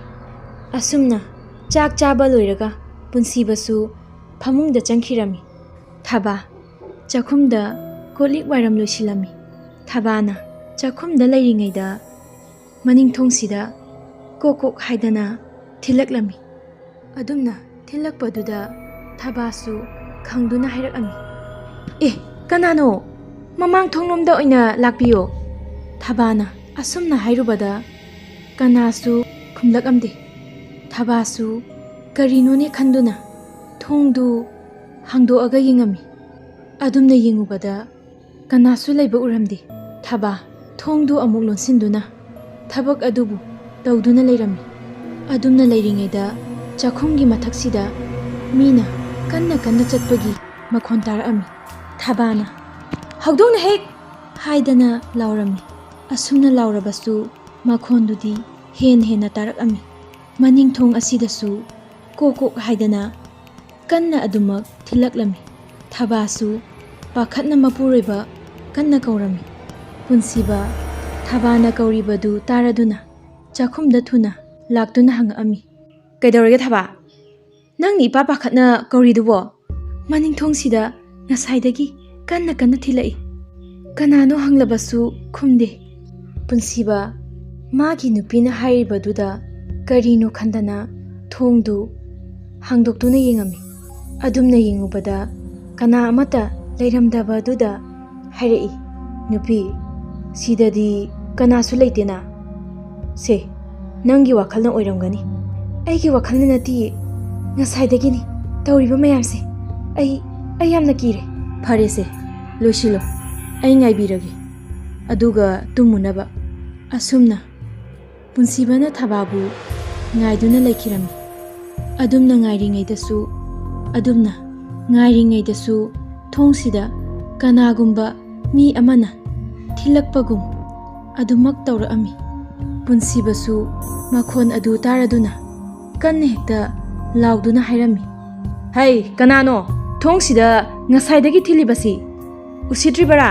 ꯑꯁꯨꯝꯅ ꯆꯥꯛ ꯆꯥꯕ ꯂꯣꯏꯔꯒ ꯄꯨꯟꯁꯤꯕꯁꯨ ꯐꯃꯨꯡꯗ ꯆꯪꯈꯤꯔꯝꯃꯤ꯫ ꯊꯕꯥ ꯆꯥꯛꯈꯨꯝꯗ ꯀꯣꯜ ꯂꯤꯛ ꯋꯥꯏꯔꯝ ꯂꯣꯏꯁꯤꯜꯂꯝꯃꯤ꯫ ꯊꯕꯥꯅ ꯆꯥꯛꯈꯨꯝꯗ ꯂꯩꯔꯤꯉꯩꯗ ꯃꯅꯤꯡꯊꯣꯡꯁꯤꯗ ꯀꯣꯛ ꯀꯣꯛ ꯍꯥꯏꯗꯅ ꯊꯤꯜꯂꯛꯂꯝꯃꯤ꯫ ꯑꯗꯨꯝꯅ ꯊꯤꯜꯂꯛꯄꯗꯨꯗ ꯊꯕꯥꯁꯨ ꯈꯪꯗꯨꯅ ꯍꯥꯏꯔꯛꯂꯝꯃꯤ, "ꯑꯦ, ꯀꯅꯥꯅꯣ? ꯃꯃꯥꯡ ꯊꯣꯡꯂꯣꯝꯗ ꯑꯣꯏꯅ ꯂꯥꯛꯄꯤꯌꯣ꯫" ꯊꯕꯥꯅ ꯑꯁꯨꯝꯅ ꯍꯥꯏꯔꯨꯕꯗ ꯀꯅꯥꯁꯨ ꯈꯨꯝꯂꯛꯂꯝꯗꯦ꯫ ꯊꯕꯥꯁꯨ ꯀꯔꯤꯅꯣꯅꯦ ꯈꯟꯗꯨꯅ ꯊꯣꯡꯗꯨ ꯍꯥꯡꯗꯣꯛꯑꯒ ꯌꯦꯡꯉꯝꯃꯤ꯫ ꯑꯗꯨꯝꯅ ꯌꯦꯡꯉꯨꯕꯗ ꯀꯅꯥꯁꯨ ꯂꯩꯕ ꯎꯔꯝꯗꯦ꯫ ꯊꯕꯥ ꯊꯣꯡꯗꯨ ꯑꯃꯨꯛ ꯂꯣꯟꯁꯤꯟꯗꯨꯅ ꯊꯕꯛ ꯑꯗꯨꯕꯨ ꯇꯧꯗꯨꯅ ꯂꯩꯔꯝꯃꯤ꯫ ꯑꯗꯨꯝꯅ ꯂꯩꯔꯤꯉꯩꯗ ꯆꯥꯛꯈꯨꯝꯒꯤ ꯃꯊꯛꯁꯤꯗ ꯃꯤꯅ ꯀꯟꯅ ꯀꯟꯅ ꯆꯠꯄꯒꯤ ꯃꯈꯣꯟ ꯇꯥꯔꯛꯂꯝꯃꯤ꯫ ꯊꯕꯥꯅ, "ꯍꯧꯗꯣꯡꯅ ꯍꯦꯛ!" ꯍꯥꯏꯗꯅ ꯂꯥꯎꯔꯝꯃꯤ꯫ ꯑꯁꯨꯝꯅ ꯂꯥꯎꯔꯕꯁꯨ ꯃꯈꯣꯟꯗꯨꯗꯤ ꯍꯦꯟꯅ ꯍꯦꯟꯅ ꯇꯥꯔꯛꯂꯝꯃꯤ꯫ ꯃꯅꯤꯡ ꯊꯣꯡ ꯑꯁꯤꯗꯁꯨ ꯀꯣꯛ ꯀꯣꯛ ꯍꯥꯏꯗꯅ ꯀꯟꯅ ꯑꯗꯨꯃꯛ ꯊꯤꯜꯂꯛꯂꯝꯃꯤ꯫ ꯊꯕꯥꯁꯨ ꯄꯥꯈꯠꯅ ꯃꯄꯨꯔꯣꯏꯕ ꯀꯟꯅ ꯀꯧꯔꯝꯃꯤ꯫ ꯄꯨꯟꯁꯤꯕ ꯊꯕꯥꯅ ꯀꯧꯔꯤꯕꯗꯨ ꯇꯥꯔꯗꯨꯅ ꯆꯥꯛꯈꯨꯝꯗ ꯊꯨꯅ ꯂꯥꯛꯇꯨꯅ ꯍꯪꯉꯛꯂꯝꯃꯤ, "ꯀꯩꯗꯧꯔꯒꯦ ꯊꯕꯥ? ꯅꯪꯅ ꯏꯄꯥ ꯄꯥꯈꯠꯅ ꯀꯧꯔꯤꯗꯨꯕꯣ? ꯃꯅꯤꯡ ꯊꯣꯡꯁꯤꯗ ꯉꯁꯥꯏꯗꯒꯤ ꯀꯟꯅ ꯀꯟꯅ ꯊꯤꯜꯂꯛꯏ꯫ ꯀꯅꯥꯅꯣ ꯍꯪꯂꯕꯁꯨ ꯈꯨꯝꯗꯦ꯫" ꯄꯨꯟꯁꯤꯕ ꯃꯥꯒꯤ ꯅꯨꯄꯤꯅ ꯍꯥꯏꯔꯤꯕꯗꯨꯗ ꯀꯔꯤꯅꯣ ꯈꯟꯗꯅ ꯊꯣꯡꯗꯨ ꯍꯥꯡꯗꯣꯛꯇꯨꯅ ꯌꯦꯡꯉꯝꯃꯤ꯫ ꯑꯗꯨꯝꯅ ꯌꯦꯡꯉꯨꯕꯗ ꯀꯅꯥ ꯑꯃꯠꯇ ꯂꯩꯔꯝꯗꯕꯗꯨꯗ ꯍꯥꯏꯔꯛꯏ, "ꯅꯨꯄꯤ, ꯁꯤꯗꯗꯤ ꯀꯅꯥꯁꯨ ꯂꯩꯇꯦꯅ꯫ ꯁꯦ, ꯅꯪꯒꯤ ꯋꯥꯈꯜꯅ ꯑꯣꯏꯔꯝꯒꯅꯤ꯫ ꯑꯩꯒꯤ ꯋꯥꯈꯜꯅ ꯅꯠꯇꯤꯌꯦ꯫ ꯉꯁꯥꯏꯗꯒꯤꯅꯤ ꯇꯧꯔꯤꯕ ꯃꯌꯥꯝꯁꯦ꯫ ꯑꯩ, ꯑꯩ ꯌꯥꯝꯅ ꯀꯤꯔꯦ꯫" "ꯐꯔꯦꯁꯦ, ꯂꯣꯏꯁꯤꯜꯂꯣ꯫ ꯑꯩ ꯉꯥꯏꯕꯤꯔꯒꯦ꯫ ꯑꯗꯨꯒ ꯇꯨꯝꯃꯨꯅꯕ꯫" ꯑꯁꯨꯝꯅ ꯄꯨꯟꯁꯤꯕꯅ ꯊꯕꯥꯕꯨ ꯉꯥꯏꯗꯨꯅ ꯂꯩꯈꯤꯔꯝꯃꯤ꯫ ꯑꯗꯨꯝꯅ ꯉꯥꯏꯔꯤꯉꯩꯗꯁꯨ, ꯑꯗꯨꯝꯅ ꯉꯥꯏꯔꯤꯉꯩꯗꯁꯨ ꯊꯣꯡꯁꯤꯗ ꯀꯅꯥꯒꯨꯝꯕ ꯃꯤ ꯑꯃꯅ ꯊꯤꯜꯂꯛꯄꯒꯨꯝ ꯑꯗꯨꯃꯛ ꯇꯧꯔꯛꯑꯝꯃꯤ꯫ ꯄꯨꯟꯁꯤꯕꯁꯨ ꯃꯈꯣꯟ ꯑꯗꯨ ꯇꯥꯔꯗꯨꯅ ꯀꯟꯅ ꯍꯦꯛꯇ ꯂꯥꯎꯗꯨꯅ ꯍꯥꯏꯔꯝꯃꯤ, "ꯍꯩ, ꯀꯅꯥꯅꯣ ꯊꯣꯡꯁꯤꯗ ꯉꯁꯥꯏꯗꯒꯤ ꯊꯤꯜꯂꯤꯕꯁꯤ? ꯎꯁꯤꯠꯇ꯭ꯔꯤꯕꯔꯥ?"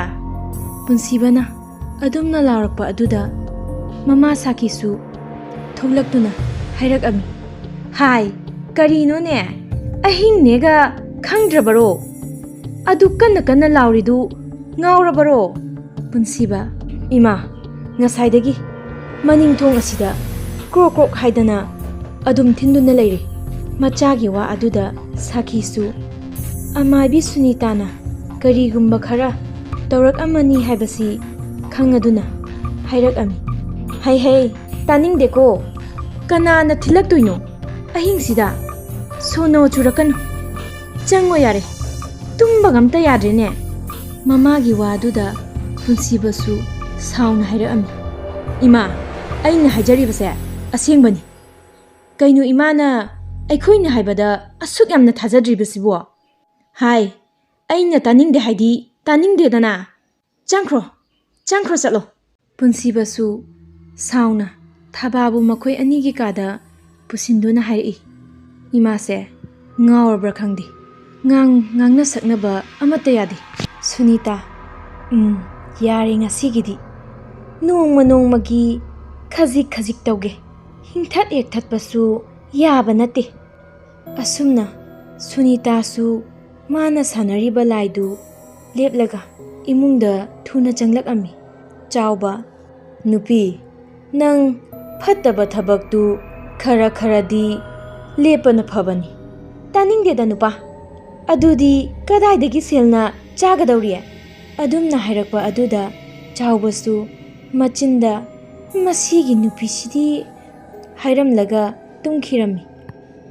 ꯄꯨꯟꯁꯤꯕꯅ ꯑꯗꯨꯝꯅ ꯂꯥꯎꯔꯛꯄ ꯑꯗꯨꯗ ꯃꯃꯥ ꯁꯥꯈꯤꯁꯨ ꯊꯣꯛꯂꯛꯇꯨꯅ ꯍꯥꯏꯔꯛꯑꯝꯃꯤ, "ꯍꯥꯏ, ꯀꯔꯤꯅꯣꯅꯦ? ꯑꯍꯤꯡꯅꯦꯒ ꯈꯪꯗ꯭ꯔꯕꯔꯣ? ꯑꯗꯨ ꯀꯟꯅ ꯀꯟꯅ ꯂꯥꯎꯔꯤꯗꯨ ꯉꯥꯎꯔꯕꯔꯣ?" ꯄꯨꯟꯁꯤꯕ, "ꯏꯃꯥ, ꯉꯁꯥꯏꯗꯒꯤ ꯃꯅꯤꯡ ꯊꯣꯡ ꯑꯁꯤꯗ ꯀ꯭ꯔꯣꯛ ꯀ꯭ꯔꯣꯛ ꯍꯥꯏꯗꯅ ꯑꯗꯨꯝ ꯊꯤꯟꯗꯨꯅ ꯂꯩꯔꯦ꯫" ꯃꯆꯥꯒꯤ ꯋꯥ ꯑꯗꯨꯗ ꯁꯥꯈꯤꯁꯨ ꯑꯃꯥꯏꯕꯤ ꯁꯨꯅꯤꯇꯥꯅ ꯀꯔꯤꯒꯨꯝꯕ ꯈꯔ ꯇꯧꯔꯛꯑꯝꯃꯅꯤ ꯍꯥꯏꯕꯁꯤ ꯈꯪꯉꯗꯨꯅ ꯍꯥꯏꯔꯛꯑꯝꯃꯤ, "ꯍꯩ ꯍꯩ, ꯇꯥꯅꯤꯡꯗꯦꯀꯣ꯫ ꯀꯅꯥꯅ ꯊꯤꯜꯂꯛꯇꯣꯏꯅꯣ ꯑꯍꯤꯡꯁꯤꯗ? ꯁꯣꯅꯣ ꯆꯨꯔꯛꯀꯅꯨ꯫ ꯆꯪꯉꯣ ꯌꯥꯔꯦ꯫ ꯇꯨꯝꯕꯒ ꯑꯝꯇ ꯌꯥꯗ꯭ꯔꯦꯅꯦ꯫" ꯃꯃꯥꯒꯤ ꯋꯥꯗꯨꯗ ꯄꯨꯟꯁꯤꯕꯁꯨ ꯁꯥꯎꯅ ꯍꯥꯏꯔꯛꯑꯝꯃꯤ, "ꯏꯃꯥ, ꯑꯩꯅ ꯍꯥꯏꯖꯔꯤꯕꯁꯦ ꯑꯁꯦꯡꯕꯅꯤ꯫ ꯀꯩꯅꯣ ꯏꯃꯥꯅ ꯑꯩꯈꯣꯏꯅ ꯍꯥꯏꯕꯗ ꯑꯁꯨꯛ ꯌꯥꯝꯅ ꯊꯥꯖꯗ꯭ꯔꯤꯕꯁꯤꯕꯣ? ꯍꯥꯏ, ꯑꯩꯅ ꯇꯥꯅꯤꯡꯗꯦ ꯍꯥꯏꯗꯤ ꯇꯥꯅꯤꯡꯗꯦꯗꯅ꯫ ꯆꯪꯈ꯭ꯔꯣ, ꯆꯪꯈ꯭ꯔꯣ ꯆꯠꯂꯣ꯫" ꯄꯨꯟꯁꯤꯕꯁꯨ ꯁꯥꯎꯅ ꯊꯕꯥꯕꯨ ꯃꯈꯣꯏ ꯑꯅꯤꯒꯤ ꯀꯥꯗ ꯄꯨꯁꯤꯟꯗꯨꯅ ꯍꯥꯏꯔꯛꯏ, "ꯏꯃꯥꯁꯦ ꯉꯥꯎꯔꯕ꯭ꯔꯥ ꯈꯪꯗꯦ꯫ ꯉꯥꯡ ꯉꯥꯡꯅ ꯁꯛꯅꯕ ꯑꯃꯠꯇ ꯌꯥꯗꯦ꯫" ꯁꯨꯅꯤꯇꯥ, "ꯎꯝ, ꯌꯥꯔꯦ ꯉꯁꯤꯒꯤꯗꯤ꯫ ꯅꯣꯡꯃ ꯅꯣꯡꯃꯒꯤ ꯈꯖꯤꯛ ꯈꯖꯤꯛ ꯇꯧꯒꯦ꯫ ꯍꯤꯡꯊꯠ ꯍꯦꯛꯊꯠꯄꯁꯨ ꯌꯥꯕ ꯅꯠꯇꯦ꯫" ꯑꯁꯨꯝꯅ ꯁꯨꯅꯤꯇꯥꯁꯨ ꯃꯥꯅ ꯁꯥꯟꯅꯔꯤꯕ ꯂꯥꯏꯗꯨ ꯂꯦꯞꯂꯒ ꯏꯃꯨꯡꯗ ꯊꯨꯅ ꯆꯪꯂꯛꯑꯝꯃꯤ꯫ ꯆꯥꯎꯕ, "ꯅꯨꯄꯤ, "ꯅꯪ ꯐꯠꯇꯕ ꯊꯕꯛꯇꯨ ꯈꯔ ꯈꯔꯗꯤ ꯂꯦꯞꯄꯅ ꯐꯕꯅꯤ꯫" "ꯇꯥꯅꯤꯡꯗꯦꯗ ꯅꯨꯄꯥ, ꯑꯗꯨꯗꯤ ꯀꯗꯥꯏꯗꯒꯤ ꯁꯦꯜꯅ ꯆꯥꯒꯗꯧꯔꯤ?" ꯑꯗꯨꯝꯅ ꯍꯥꯏꯔꯛꯄ ꯑꯗꯨꯗ ꯆꯥꯎꯕꯁꯨ ꯃꯆꯤꯟꯗ, "ꯃꯁꯤꯒꯤ ꯅꯨꯄꯤꯁꯤꯗꯤ" ꯍꯥꯏꯔꯝꯂꯒ ꯇꯨꯝꯈꯤꯔꯝꯃꯤ꯫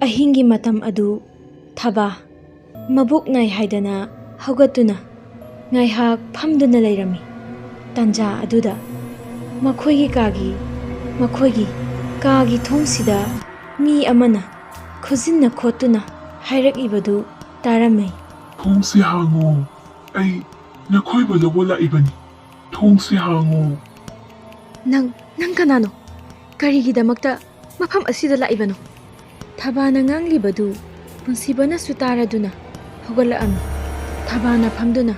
ꯑꯍꯤꯡꯒꯤ ꯃꯇꯝ ꯑꯗꯨ ꯊꯕꯥ ꯃꯕꯨꯛ ꯅꯥꯏ ꯍꯥꯏꯗꯅ ꯍꯧꯒꯠꯇꯨꯅ ꯉꯥꯏꯍꯥꯛ ꯐꯝꯗꯨꯅ ꯂꯩꯔꯝꯃꯤ꯫ ꯇꯟꯖꯥ ꯑꯗꯨꯗ ꯃꯈꯣꯏꯒꯤ ꯀꯥꯒꯤ, ꯃꯈꯣꯏꯒꯤ ꯀꯥꯒꯤ ꯊꯣꯡꯁꯤꯗ ꯃꯤ ꯑꯃꯅ ꯈꯨꯖꯤꯟꯅ ꯈꯣꯠꯇꯨꯅ ꯍꯥꯏꯔꯛꯏꯕꯗꯨ ꯇꯥꯔꯝꯃꯤ꯫ "ꯊꯣꯡꯁꯤ ꯍꯥꯡꯉꯨ, ꯑꯩ ꯅꯈꯣꯏꯕꯨ ꯂꯧꯕ ꯂꯥꯛꯏꯕꯅꯤ꯫ ꯊꯣꯡꯁꯤ ꯍꯥꯡꯉꯨ꯫" "ꯅꯪ, ꯅꯪ ꯀꯅꯥꯅꯣ? ꯀꯔꯤꯒꯤꯗꯃꯛꯇ ꯃꯐꯝ ꯑꯁꯤꯗ ꯂꯥꯛꯏꯕꯅꯣ?" ꯊꯕꯥꯅ ꯉꯥꯡꯂꯤꯕꯗꯨ ꯄꯨꯟꯁꯤꯕꯅꯁꯨ ꯇꯥꯔꯗꯨꯅ ꯍꯧꯒꯠꯂꯛꯑꯝꯃꯤ꯫ ꯊꯕꯥꯅ ꯐꯝꯗꯨꯅ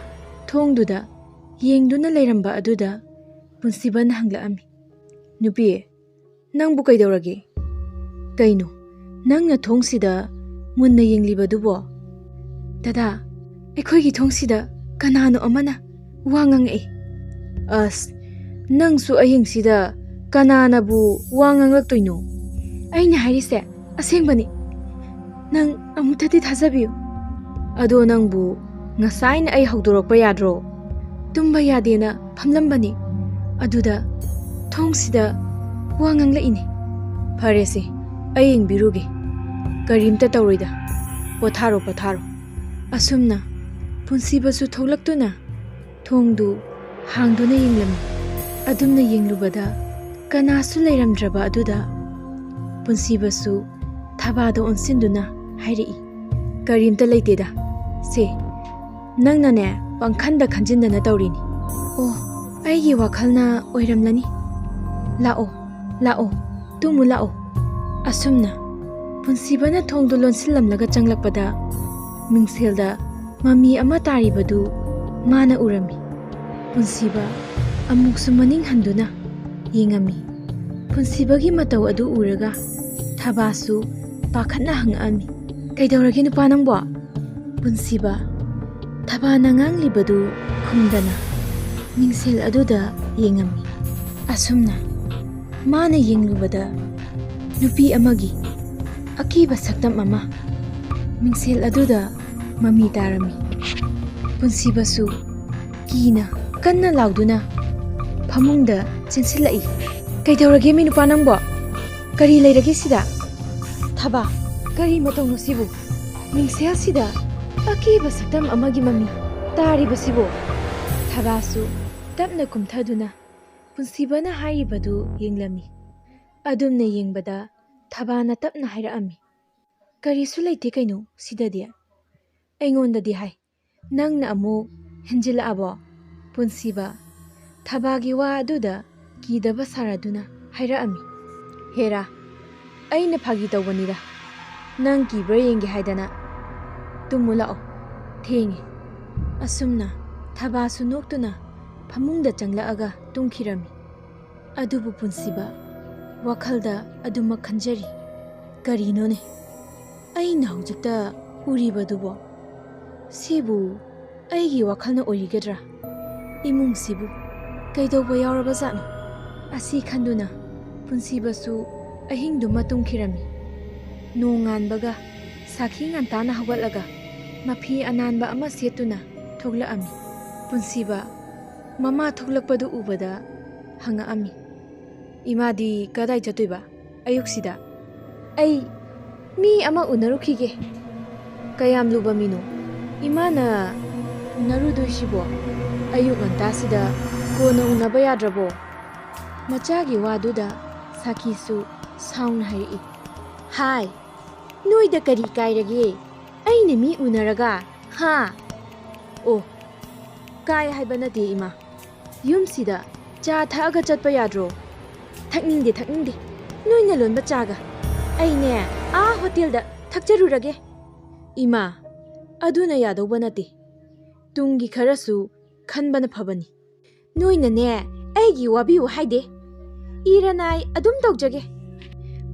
ꯊꯣꯡꯗꯨꯗ ꯌꯦꯡꯗꯨꯅ ꯂꯩꯔꯝꯕ ꯑꯗꯨꯗ ꯄꯨꯟꯁꯤꯕꯅ ꯍꯪꯂꯛꯑꯝꯃꯤ, "ꯅꯨꯄꯤ, ꯅꯪꯕꯨ ꯀꯩꯗꯧꯔꯒꯦ? ꯀꯩꯅꯣ, ꯅꯪꯅ ꯊꯣꯡꯁꯤꯗ ꯃꯨꯟꯅ ꯌꯦꯡꯂꯤꯕꯗꯨꯕꯣ?" "ꯗꯗꯥ, ꯑꯩꯈꯣꯏꯒꯤ ꯊꯣꯡꯁꯤꯗ ꯀꯅꯥꯅꯣ ꯑꯃꯅ ꯋꯥ ꯉꯥꯡꯉꯛꯏ꯫" "ꯑꯁ, ꯅꯪꯁꯨ ꯑꯍꯤꯡꯁꯤꯗ ꯀꯅꯥꯅꯕꯨ ꯋꯥ ꯉꯥꯡꯂꯛꯇꯣꯏꯅꯣ? ꯑꯩꯅ ꯍꯥꯏꯔꯤꯁꯦ ꯑꯁꯦꯡꯕꯅꯤ꯫ ꯅꯪ ꯑꯃꯨꯛꯇꯗꯤ ꯊꯥꯖꯕꯤꯌꯨ꯫" "ꯑꯗꯣ ꯅꯪꯕꯨ ꯉꯁꯥꯏꯅ ꯑꯩ ꯍꯧꯗꯣꯔꯛꯄ ꯌꯥꯗ꯭ꯔꯣ? ꯇꯨꯝꯕ ꯌꯥꯗꯦꯅ ꯐꯝꯂꯝꯕꯅꯤ, ꯑꯗꯨꯗ ꯊꯣꯡꯁꯤꯗ ꯋꯥ ꯉꯥꯡꯂꯛꯏꯅꯦ꯫" "ꯐꯔꯦꯁꯦ, ꯑꯩ ꯌꯦꯡꯕꯤꯔꯨꯒꯦ꯫ ꯀꯔꯤꯝꯇ ꯇꯧꯔꯣꯏꯗ꯫ ꯄꯣꯊꯥꯔꯣ, ꯄꯣꯊꯥꯔꯣ꯫" ꯑꯁꯨꯝꯅ ꯄꯨꯟꯁꯤꯕꯁꯨ ꯊꯣꯛꯂꯛꯇꯨꯅ ꯊꯣꯡꯗꯨ ꯍꯥꯡꯗꯨꯅ ꯌꯦꯡꯂꯝꯃꯤ꯫ ꯑꯗꯨꯝꯅ ꯌꯦꯡꯂꯨꯕꯗ ꯀꯅꯥꯁꯨ ꯂꯩꯔꯝꯗ꯭ꯔꯕ ꯑꯗꯨꯗ ꯄꯨꯟꯁꯤꯕꯁꯨ ꯊꯕꯥꯗ ꯑꯣꯟꯁꯤꯟꯗꯨꯅ ꯍꯥꯏꯔꯛꯏ, "ꯀꯔꯤꯝꯇ ꯂꯩꯇꯦꯗ꯫ ꯁꯦ, ꯅꯪꯅꯅꯦ ꯄꯪꯈꯟꯗ ꯈꯟꯖꯤꯟꯗꯅ ꯇꯧꯔꯤꯅꯤ꯫ ꯑꯣ, ꯑꯩꯒꯤ ꯋꯥꯈꯜꯅ ꯑꯣꯏꯔꯝꯂꯅꯤ꯫ ꯂꯥꯛꯑꯣ, ꯂꯥꯛꯑꯣ, ꯇꯨꯝꯃꯨ ꯂꯥꯛꯑꯣ꯫" ꯑꯁꯨꯝꯅ ꯄꯨꯟꯁꯤꯕꯅ ꯊꯣꯡꯗꯨ ꯂꯣꯟꯁꯤꯜꯂꯝꯂꯒ ꯆꯪꯂꯛꯄꯗ ꯃꯤꯡꯁꯦꯜꯗ ꯃꯃꯤ ꯑꯃ ꯇꯥꯔꯤꯕꯗꯨ ꯃꯥꯅ ꯎꯔꯝꯃꯤ꯫ ꯄꯨꯟꯁꯤꯕ ꯑꯃꯨꯛꯁꯨ ꯃꯅꯤꯡ ꯍꯟꯗꯨꯅ ꯌꯦꯡꯉꯝꯃꯤ꯫ ꯄꯨꯟꯁꯤꯕꯒꯤ ꯃꯇꯧ ꯑꯗꯨ ꯎꯔꯒ ꯊꯕꯥꯁꯨ ꯄꯥꯈꯠꯅ ꯍꯪꯉꯛꯑꯝꯃꯤ, "ꯀꯩꯗꯧꯔꯒꯦ ꯅꯨꯄꯥ ꯅꯪꯕꯣ?" ꯄꯨꯟꯁꯤꯕ ꯊꯕꯥꯅ ꯉꯥꯡꯂꯤꯕꯗꯨ ꯈꯨꯝꯗꯅ ꯃꯤꯡꯁꯦꯜ ꯑꯗꯨꯗ ꯌꯦꯡꯉꯝꯃꯤ꯫ ꯑꯁꯨꯝꯅ ꯃꯥꯅ ꯌꯦꯡꯂꯨꯕꯗ ꯅꯨꯄꯤ ꯑꯃꯒꯤ ꯑꯀꯤꯕ ꯁꯛꯇꯝ ꯑꯃ ꯃꯤꯡꯁꯦꯜ ꯑꯗꯨꯗ ꯃꯃꯤ ꯇꯥꯔꯝꯃꯤ꯫ ꯄꯨꯟꯁꯤꯕꯁꯨ ꯀꯤꯅ ꯀꯟꯅ ꯂꯥꯎꯗꯨꯅ ꯐꯃꯨꯡꯗ ꯆꯦꯟꯁꯤꯜꯂꯛꯏ꯫ "ꯀꯩꯗꯧꯔꯒꯦ, ꯃꯤ ꯅꯨꯄꯥ ꯅꯪꯕꯣ? ꯀꯔꯤ ꯂꯩꯔꯒꯦ ꯁꯤꯗ? ꯊꯕꯥ, ꯀꯔꯤ ꯃꯇꯧꯅꯣ ꯁꯤꯕꯨ? ꯃꯤꯡꯁꯦꯜꯁꯤꯗ ꯑꯀꯤꯕ ꯁꯛꯇꯝ ꯑꯃꯒꯤ ꯃꯃꯤ ꯇꯥꯔꯤꯕꯁꯤꯕꯨ?" ꯊꯕꯥꯁꯨ ꯇꯞꯅ ꯀꯨꯝꯊꯗꯨꯅ ꯄꯨꯟꯁꯤꯕꯅ ꯍꯥꯏꯔꯤꯕꯗꯨ ꯌꯦꯡꯂꯝꯃꯤ꯫ ꯑꯗꯨꯝꯅ ꯌꯦꯡꯕꯗ ꯊꯕꯥꯅ ꯇꯞꯅ ꯍꯥꯏꯔꯛꯑꯝꯃꯤ, "ꯀꯔꯤꯁꯨ ꯂꯩꯇꯦ ꯀꯩꯅꯣ ꯁꯤꯗꯗꯤ꯫ ꯑꯩꯉꯣꯟꯗꯗꯤ ꯍꯥꯏ, ꯅꯪꯅ ꯑꯃꯨꯛ ꯍꯦꯟꯖꯤꯜꯂꯛꯑꯕꯣ?" ꯄꯨꯟꯁꯤꯕ ꯊꯕꯥꯒꯤ ꯋꯥ ꯑꯗꯨꯗ ꯀꯤꯗꯕ ꯁꯥꯔꯗꯨꯅ ꯍꯥꯏꯔꯛꯑꯝꯃꯤ, "ꯍꯦꯔꯥ, ꯑꯩꯅ ꯐꯥꯒꯤ ꯇꯧꯕꯅꯤꯗ꯫ ꯅꯪ ꯀꯤꯕ꯭ꯔꯥ ꯌꯦꯡꯒꯦ ꯍꯥꯏꯗꯅ꯫ ꯇꯨꯝꯃꯨ ꯂꯥꯛꯑꯣ, ꯊꯦꯡꯉꯦ꯫" ꯑꯁꯨꯝꯅ ꯊꯕꯥꯁꯨ ꯅꯣꯛꯇꯨꯅ ꯐꯃꯨꯡꯗ ꯆꯪꯂꯛꯑꯒ ꯇꯨꯝꯈꯤꯔꯝꯃꯤ꯫ ꯑꯗꯨꯕꯨ ꯄꯨꯟꯁꯤꯕ ꯋꯥꯈꯜꯗ ꯑꯗꯨꯃꯛ ꯈꯟꯖꯔꯤ, "ꯀꯔꯤꯅꯣꯅꯦ ꯑꯩꯅ ꯍꯧꯖꯤꯛꯇ ꯎꯔꯤꯕꯗꯨꯕꯣ? ꯁꯤꯕꯨ ꯑꯩꯒꯤ ꯋꯥꯈꯜꯅ ꯑꯣꯏꯔꯤꯒꯗ꯭ꯔꯥ? ꯏꯃꯨꯡꯁꯤꯕꯨ ꯀꯩꯗꯧꯕ ꯌꯥꯎꯔꯕꯖꯥꯠꯅꯣ?" ꯑꯁꯤ ꯈꯟꯗꯨꯅ ꯄꯨꯟꯁꯤꯕꯁꯨ ꯑꯍꯤꯡꯗꯨꯃ ꯇꯨꯝꯈꯤꯔꯝꯃꯤ꯫ ꯅꯣꯡꯉꯥꯟꯕꯒ ꯁꯥꯈꯤ ꯉꯟꯇꯥꯅ ꯍꯧꯒꯠꯂꯒ ꯃꯐꯤ ꯑꯅꯥꯟꯕ ꯑꯃ ꯁꯦꯠꯇꯨꯅ ꯊꯣꯛꯂꯛꯑꯝꯃꯤ꯫ ꯄꯨꯟꯁꯤꯕ ꯃꯃꯥ ꯊꯣꯛꯂꯛꯄꯗꯨ ꯎꯕꯗ ꯍꯪꯉꯛꯑꯝꯃꯤ, "ꯏꯃꯥꯗꯤ ꯀꯗꯥꯏ ꯆꯠꯇꯣꯏꯕ ꯑꯌꯨꯛꯁꯤꯗ?" "ꯑꯩ ꯃꯤ ꯑꯃ ꯎꯅꯔꯨꯈꯤꯒꯦ꯫" "ꯀꯌꯥꯝ ꯂꯨꯕ ꯃꯤꯅꯣ ꯏꯃꯥꯅ ꯎꯅꯔꯨꯗꯣꯏꯁꯤꯕꯣ? ꯑꯌꯨꯛ ꯉꯟꯇꯥꯁꯤꯗ ꯀꯣꯟꯅ ꯎꯅꯕ ꯌꯥꯗ꯭ꯔꯕꯣ?" ꯃꯆꯥꯒꯤ ꯋꯥꯗꯨꯗ ꯁꯥꯈꯤꯁꯨ ꯁꯥꯎꯅ ꯍꯥꯏꯔꯛꯏ, "ꯍꯥꯏ, ꯅꯣꯏꯗ ꯀꯔꯤ ꯀꯥꯏꯔꯒꯦ? ꯑꯩꯅ ꯃꯤ ꯎꯅꯔꯒ, ꯍꯥ?" "ꯑꯣ, ꯀꯥꯏ ꯍꯥꯏꯕ ꯅꯠꯇꯦ ꯏꯃꯥ꯫ ꯌꯨꯝꯁꯤꯗ ꯆꯥ ꯊꯛꯑꯒ ꯆꯠꯄ ꯌꯥꯗ꯭ꯔꯣ?" "ꯊꯛꯅꯤꯡꯗꯦ, ꯊꯛꯅꯤꯡꯗꯦ꯫ ꯅꯣꯏꯅ ꯂꯣꯟꯕ ꯆꯥꯒ꯫ ꯑꯩꯅꯦ ꯑꯥ ꯍꯣꯇꯦꯜꯗ ꯊꯛꯆꯔꯨꯔꯒꯦ꯫" "ꯏꯃꯥ, ꯑꯗꯨꯅ ꯌꯥꯗꯧꯕ ꯅꯠꯇꯦ꯫ ꯇꯨꯡꯒꯤ ꯈꯔꯁꯨ ꯈꯟꯕꯅ ꯐꯕꯅꯤ꯫" "ꯅꯣꯏꯅꯅꯦ ꯑꯩꯒꯤ ꯋꯥꯕꯤꯌꯨ ꯍꯥꯏꯗꯦ꯫ ꯏꯔꯅꯥꯏ ꯑꯗꯨꯝ ꯇꯧꯖꯒꯦ꯫"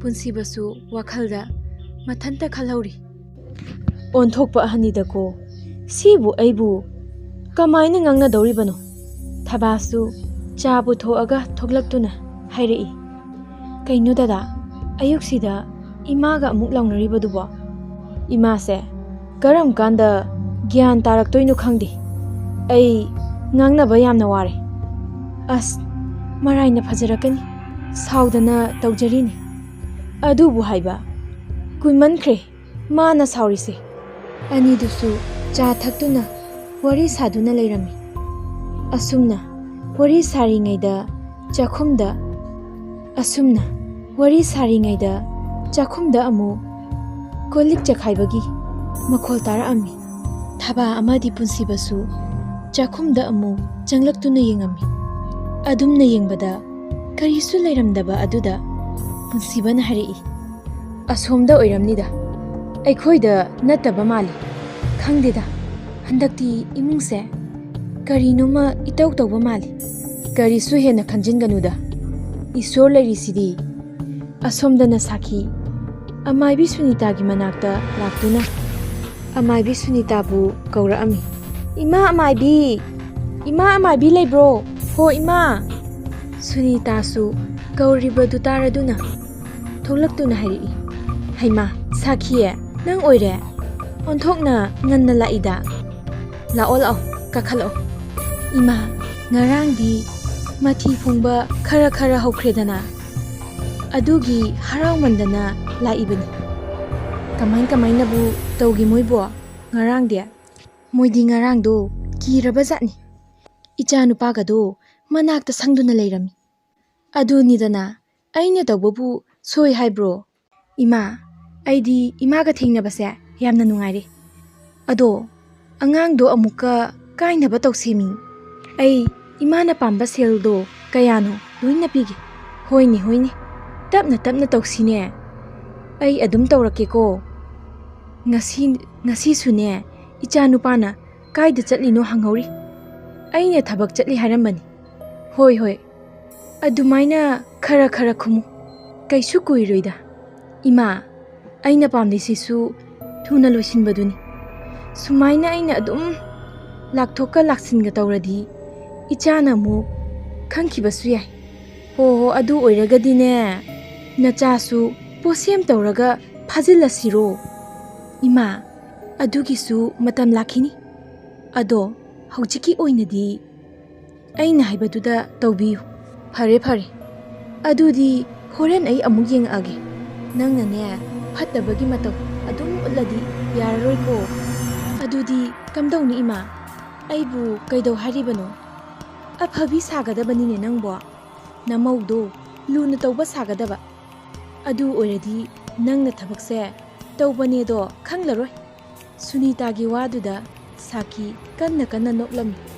ꯄꯨꯟꯁꯤꯕꯁꯨ ꯋꯥꯈꯜꯗ ꯃꯊꯟꯇ ꯈꯜꯍꯧꯔꯤ, "ꯑꯣꯟꯊꯣꯛꯄ ꯑꯍꯟꯅꯤꯗꯀꯣ, ꯁꯤꯕꯨ ꯑꯩꯕꯨ ꯀꯃꯥꯏꯅ ꯉꯥꯡꯅꯗꯧꯔꯤꯕꯅꯣ?" ꯊꯕꯥꯁꯨ ꯆꯥ ꯄꯨꯊꯣꯛꯑꯒ ꯊꯣꯛꯂꯛꯇꯨꯅ ꯍꯥꯏꯔꯛꯏ, ꯀꯩꯅꯣ ꯗꯗꯥ, ꯑꯌꯨꯛꯁꯤꯗ ꯏꯃꯥꯒ ꯑꯃꯨꯛ ꯂꯥꯎꯅꯔꯤꯕꯗꯨꯕꯣ? ꯏꯃꯥꯁꯦ ꯀꯔꯝ ꯀꯥꯟꯗ ꯒ꯭ꯌꯥꯟ ꯇꯥꯔꯛꯇꯣꯏꯅꯣ ꯈꯪꯗꯦ꯫ ꯑꯩ ꯉꯥꯡꯅꯕ ꯌꯥꯝꯅ ꯋꯥꯔꯦ꯫ ꯑꯁ, ꯃꯔꯥꯏꯅ ꯐꯖꯔꯛꯀꯅꯤ, ꯁꯥꯎꯗꯅ ꯇꯧꯖꯔꯤꯅꯤ꯫ ꯑꯗꯨꯕꯨ ꯍꯥꯏꯕ, ꯀꯨꯏꯃꯟꯈ꯭ꯔꯦ ꯃꯥꯅ ꯁꯥꯎꯔꯤꯁꯦ꯫ ꯑꯅꯤꯗꯨꯁꯨ ꯆꯥ ꯊꯛꯇꯨꯅ ꯋꯥꯔꯤ ꯁꯥꯗꯨꯅ ꯂꯩꯔꯝꯃꯤ꯫ ꯑꯁꯨꯝꯅ ꯋꯥꯔꯤ ꯁꯥꯔꯤꯉꯩꯗ ꯆꯥꯛꯈꯨꯝꯗ, ꯑꯁꯨꯝꯅ ꯋꯥꯔꯤ ꯁꯥꯔꯤꯉꯩꯗ ꯆꯥꯛꯈꯨꯝꯗ ꯑꯃꯨꯛ ꯀꯣꯜꯂꯤꯛ ꯆꯈꯥꯏꯕꯒꯤ ꯃꯈꯣꯜ ꯇꯥꯔꯛꯑꯝꯃꯤ꯫ ꯊꯕꯥ ꯑꯃꯗꯤ ꯄꯨꯟꯁꯤꯕꯁꯨ ꯆꯥꯛꯈꯨꯝꯗ ꯑꯃꯨꯛ ꯆꯪꯂꯛꯇꯨꯅ ꯌꯦꯡꯉꯝꯃꯤ꯫ ꯑꯗꯨꯝꯅ ꯌꯦꯡꯕꯗ ꯀꯔꯤꯁꯨ ꯂꯩꯔꯝꯗꯕ ꯑꯗꯨꯗ ꯄꯨꯟꯁꯤꯕꯅ ꯍꯥꯏꯔꯛꯏ, "ꯑꯁꯣꯝꯗ ꯑꯣꯏꯔꯝꯅꯤꯗ, ꯑꯩꯈꯣꯏꯗ ꯅꯠꯇꯕ ꯃꯥꯜꯂꯤ꯫ ꯈꯪꯗꯦꯗ, ꯍꯟꯗꯛꯇꯤ ꯏꯃꯨꯡꯁꯦ ꯀꯔꯤꯅꯣꯃ ꯏꯇꯧ ꯇꯧꯕ ꯃꯥꯜꯂꯤ꯫ ꯀꯔꯤꯁꯨ ꯍꯦꯟꯅ ꯈꯟꯖꯤꯟꯒꯅꯨꯗ, ꯏꯁꯣꯔ ꯂꯩꯔꯤꯁꯤꯗꯤ"꯫ ꯑꯁꯣꯝꯗꯅ ꯁꯥꯈꯤ ꯑꯃꯥꯏꯕꯤ ꯁꯨꯅꯤꯇꯥꯒꯤ ꯃꯅꯥꯛꯇ ꯂꯥꯛꯇꯨꯅ ꯑꯃꯥꯏꯕꯤ ꯁꯨꯅꯤꯇꯥꯕꯨ ꯀꯧꯔꯛꯑꯝꯃꯤ꯫ "ꯏꯃꯥ ꯑꯃꯥꯏꯕꯤ! ꯏꯃꯥ ꯑꯃꯥꯏꯕꯤ ꯂꯩꯕ꯭ꯔꯣ? ꯍꯣ ꯏꯃꯥ!" ꯁꯨꯅꯤꯇꯥꯁꯨ ꯀꯧꯔꯤꯕꯗꯨ ꯇꯥꯔꯗꯨꯅ ꯊꯣꯛꯂꯛꯇꯨꯅ ꯍꯥꯏꯔꯛꯏ, "ꯍꯩꯃꯥ, ꯁꯥꯈꯤꯌꯦ, ꯅꯪ ꯑꯣꯏꯔꯦ? ꯑꯣꯟꯊꯣꯛꯅ ꯉꯟꯅ ꯂꯥꯛꯏꯗ꯫ ꯂꯥꯛꯑꯣ, ꯂꯥꯛꯑꯣ, ꯀꯥꯈꯠꯂꯛꯑꯣ꯫ ꯏꯃꯥ, ꯉꯔꯥꯡꯗꯤ ꯃꯊꯤ ꯐꯣꯡꯕ ꯈꯔ ꯈꯔ ꯍꯧꯈ꯭ꯔꯦꯗꯅ, ꯑꯗꯨꯒꯤ ꯍꯔꯥꯎꯃꯟꯗꯅ ꯂꯥꯛꯏꯕꯅꯤ꯫ ꯀꯃꯥꯏ ꯀꯃꯥꯏꯅꯕꯨ ꯇꯧꯒꯦ ꯃꯣꯏꯕꯣ ꯉꯔꯥꯡꯗꯤ?" ꯃꯣꯏꯗꯤ ꯉꯔꯥꯡꯗꯣ ꯀꯤꯔꯕ ꯖꯥꯠꯅꯤ꯫ ꯏꯆꯥ ꯅꯨꯄꯥꯒꯗꯣ ꯃꯅꯥꯛꯇ ꯁꯪꯗꯨꯅ ꯂꯩꯔꯝꯃꯤ꯫ ꯑꯗꯨꯅꯤꯗꯅ, ꯑꯩꯅ ꯇꯧꯕꯕꯨ ꯁꯣꯏ ꯍꯥꯏꯕ꯭ꯔꯣ? ꯏꯃꯥ, ꯑꯩꯗꯤ ꯏꯃꯥꯒ ꯊꯦꯡꯅꯕꯁꯦ ꯌꯥꯝꯅ ꯅꯨꯡꯉꯥꯏꯔꯦ꯫ ꯑꯗꯣ ꯑꯉꯥꯡꯗꯣ ꯑꯃꯨꯛꯀ ꯀꯥꯏꯅꯕ ꯇꯧꯁꯦꯃꯤ꯫ ꯑꯩ ꯏꯃꯥꯅ ꯄꯥꯝꯕ ꯁꯦꯜꯗꯣ ꯀꯌꯥꯅꯣ ꯂꯣꯏꯅ ꯄꯤꯒꯦ꯫ ꯍꯣꯏꯅꯦ, ꯍꯣꯏꯅꯦ, ꯇꯞꯅ ꯇꯞꯅ ꯇꯧꯁꯤꯅꯦ꯫ ꯑꯩ ꯑꯗꯨꯝ ꯇꯧꯔꯛꯀꯦꯀꯣ꯫ ꯉꯁꯤ, ꯉꯁꯤꯁꯨꯅꯦ, ꯏꯆꯥ ꯅꯨꯄꯥꯅ ꯀꯥꯏꯗ ꯆꯠꯂꯤꯅꯣ ꯍꯪꯍꯧꯔꯤ꯫ ꯑꯩꯅ ꯊꯕꯛ ꯆꯠꯂꯤ ꯍꯥꯏꯔꯝꯕꯅꯤ꯫ ꯍꯣꯏ, ꯍꯣꯏ, ꯑꯗꯨꯃꯥꯏꯅ ꯈꯔ ꯈꯔ ꯈꯨꯝꯃꯨ꯫ ꯀꯩꯁꯨ ꯀꯨꯏꯔꯣꯏꯗ꯫ ꯏꯃꯥ, ꯑꯩꯅ ꯄꯥꯝꯂꯤꯁꯤꯁꯨ ꯊꯨꯅ ꯂꯣꯏꯁꯤꯟꯕꯗꯨꯅꯤ꯫ ꯁꯨꯃꯥꯏꯅ ꯑꯩꯅ ꯑꯗꯨꯝ ꯂꯥꯛꯊꯣꯛꯀ ꯂꯥꯛꯁꯤꯟꯒ ꯇꯧꯔꯗꯤ ꯏꯆꯥꯅ ꯑꯃꯨꯛ ꯈꯪꯈꯤꯕꯁꯨ ꯌꯥꯏ꯫ ꯍꯣ ꯍꯣ, ꯑꯗꯨ ꯑꯣꯏꯔꯒꯗꯤꯅꯦ, ꯅꯆꯥꯁꯨ ꯄꯣꯠꯁꯦꯝ ꯇꯧꯔꯒ ꯐꯥꯖꯤꯜꯂꯁꯤꯔꯣ? ꯏꯃꯥ, ꯑꯗꯨꯒꯤꯁꯨ ꯃꯇꯝ ꯂꯥꯛꯈꯤꯅꯤ꯫ ꯑꯗꯣ ꯍꯧꯖꯤꯛꯀꯤ ꯑꯣꯏꯅꯗꯤ ꯑꯩꯅ ꯍꯥꯏꯕꯗꯨꯗ ꯇꯧꯕꯤꯌꯨ꯫ ꯐꯔꯦ, ꯐꯔꯦ꯫ ꯑꯗꯨꯗꯤ ꯍꯣꯔꯦꯟ ꯑꯩ ꯑꯃꯨꯛ ꯌꯦꯡꯉꯛꯑꯒꯦ꯫ ꯅꯪꯅꯅꯦ, ꯐꯠꯇꯕꯒꯤ ꯃꯇꯧ ꯑꯗꯨꯝ ꯎꯠꯂꯗꯤ ꯌꯥꯔꯔꯣꯏꯀꯣ꯫ ꯑꯗꯨꯗꯤ ꯀꯝꯗꯧꯅꯤ ꯏꯃꯥ? ꯑꯩꯕꯨ ꯀꯩꯗꯧ ꯍꯥꯏꯔꯤꯕꯅꯣ? ꯑꯐꯕꯤ ꯁꯥꯒꯗꯕꯅꯤꯅꯦ ꯅꯪꯕꯣ꯫ ꯅꯃꯧꯗꯣ ꯂꯨꯅ ꯇꯧꯕ ꯁꯥꯒꯗꯕ꯫ ꯑꯗꯨ ꯑꯣꯏꯔꯗꯤ ꯅꯪꯅ ꯊꯕꯛꯁꯦ ꯇꯧꯕꯅꯦꯗꯣ ꯈꯪꯂꯔꯣꯏ꯫ ꯁꯨꯅꯤꯇꯥꯒꯤ ꯋꯥꯗꯨꯗ ꯁꯥꯀꯤ ꯀꯟꯅ ꯀꯟꯅ ꯅꯣꯛꯂꯝꯃꯤ꯫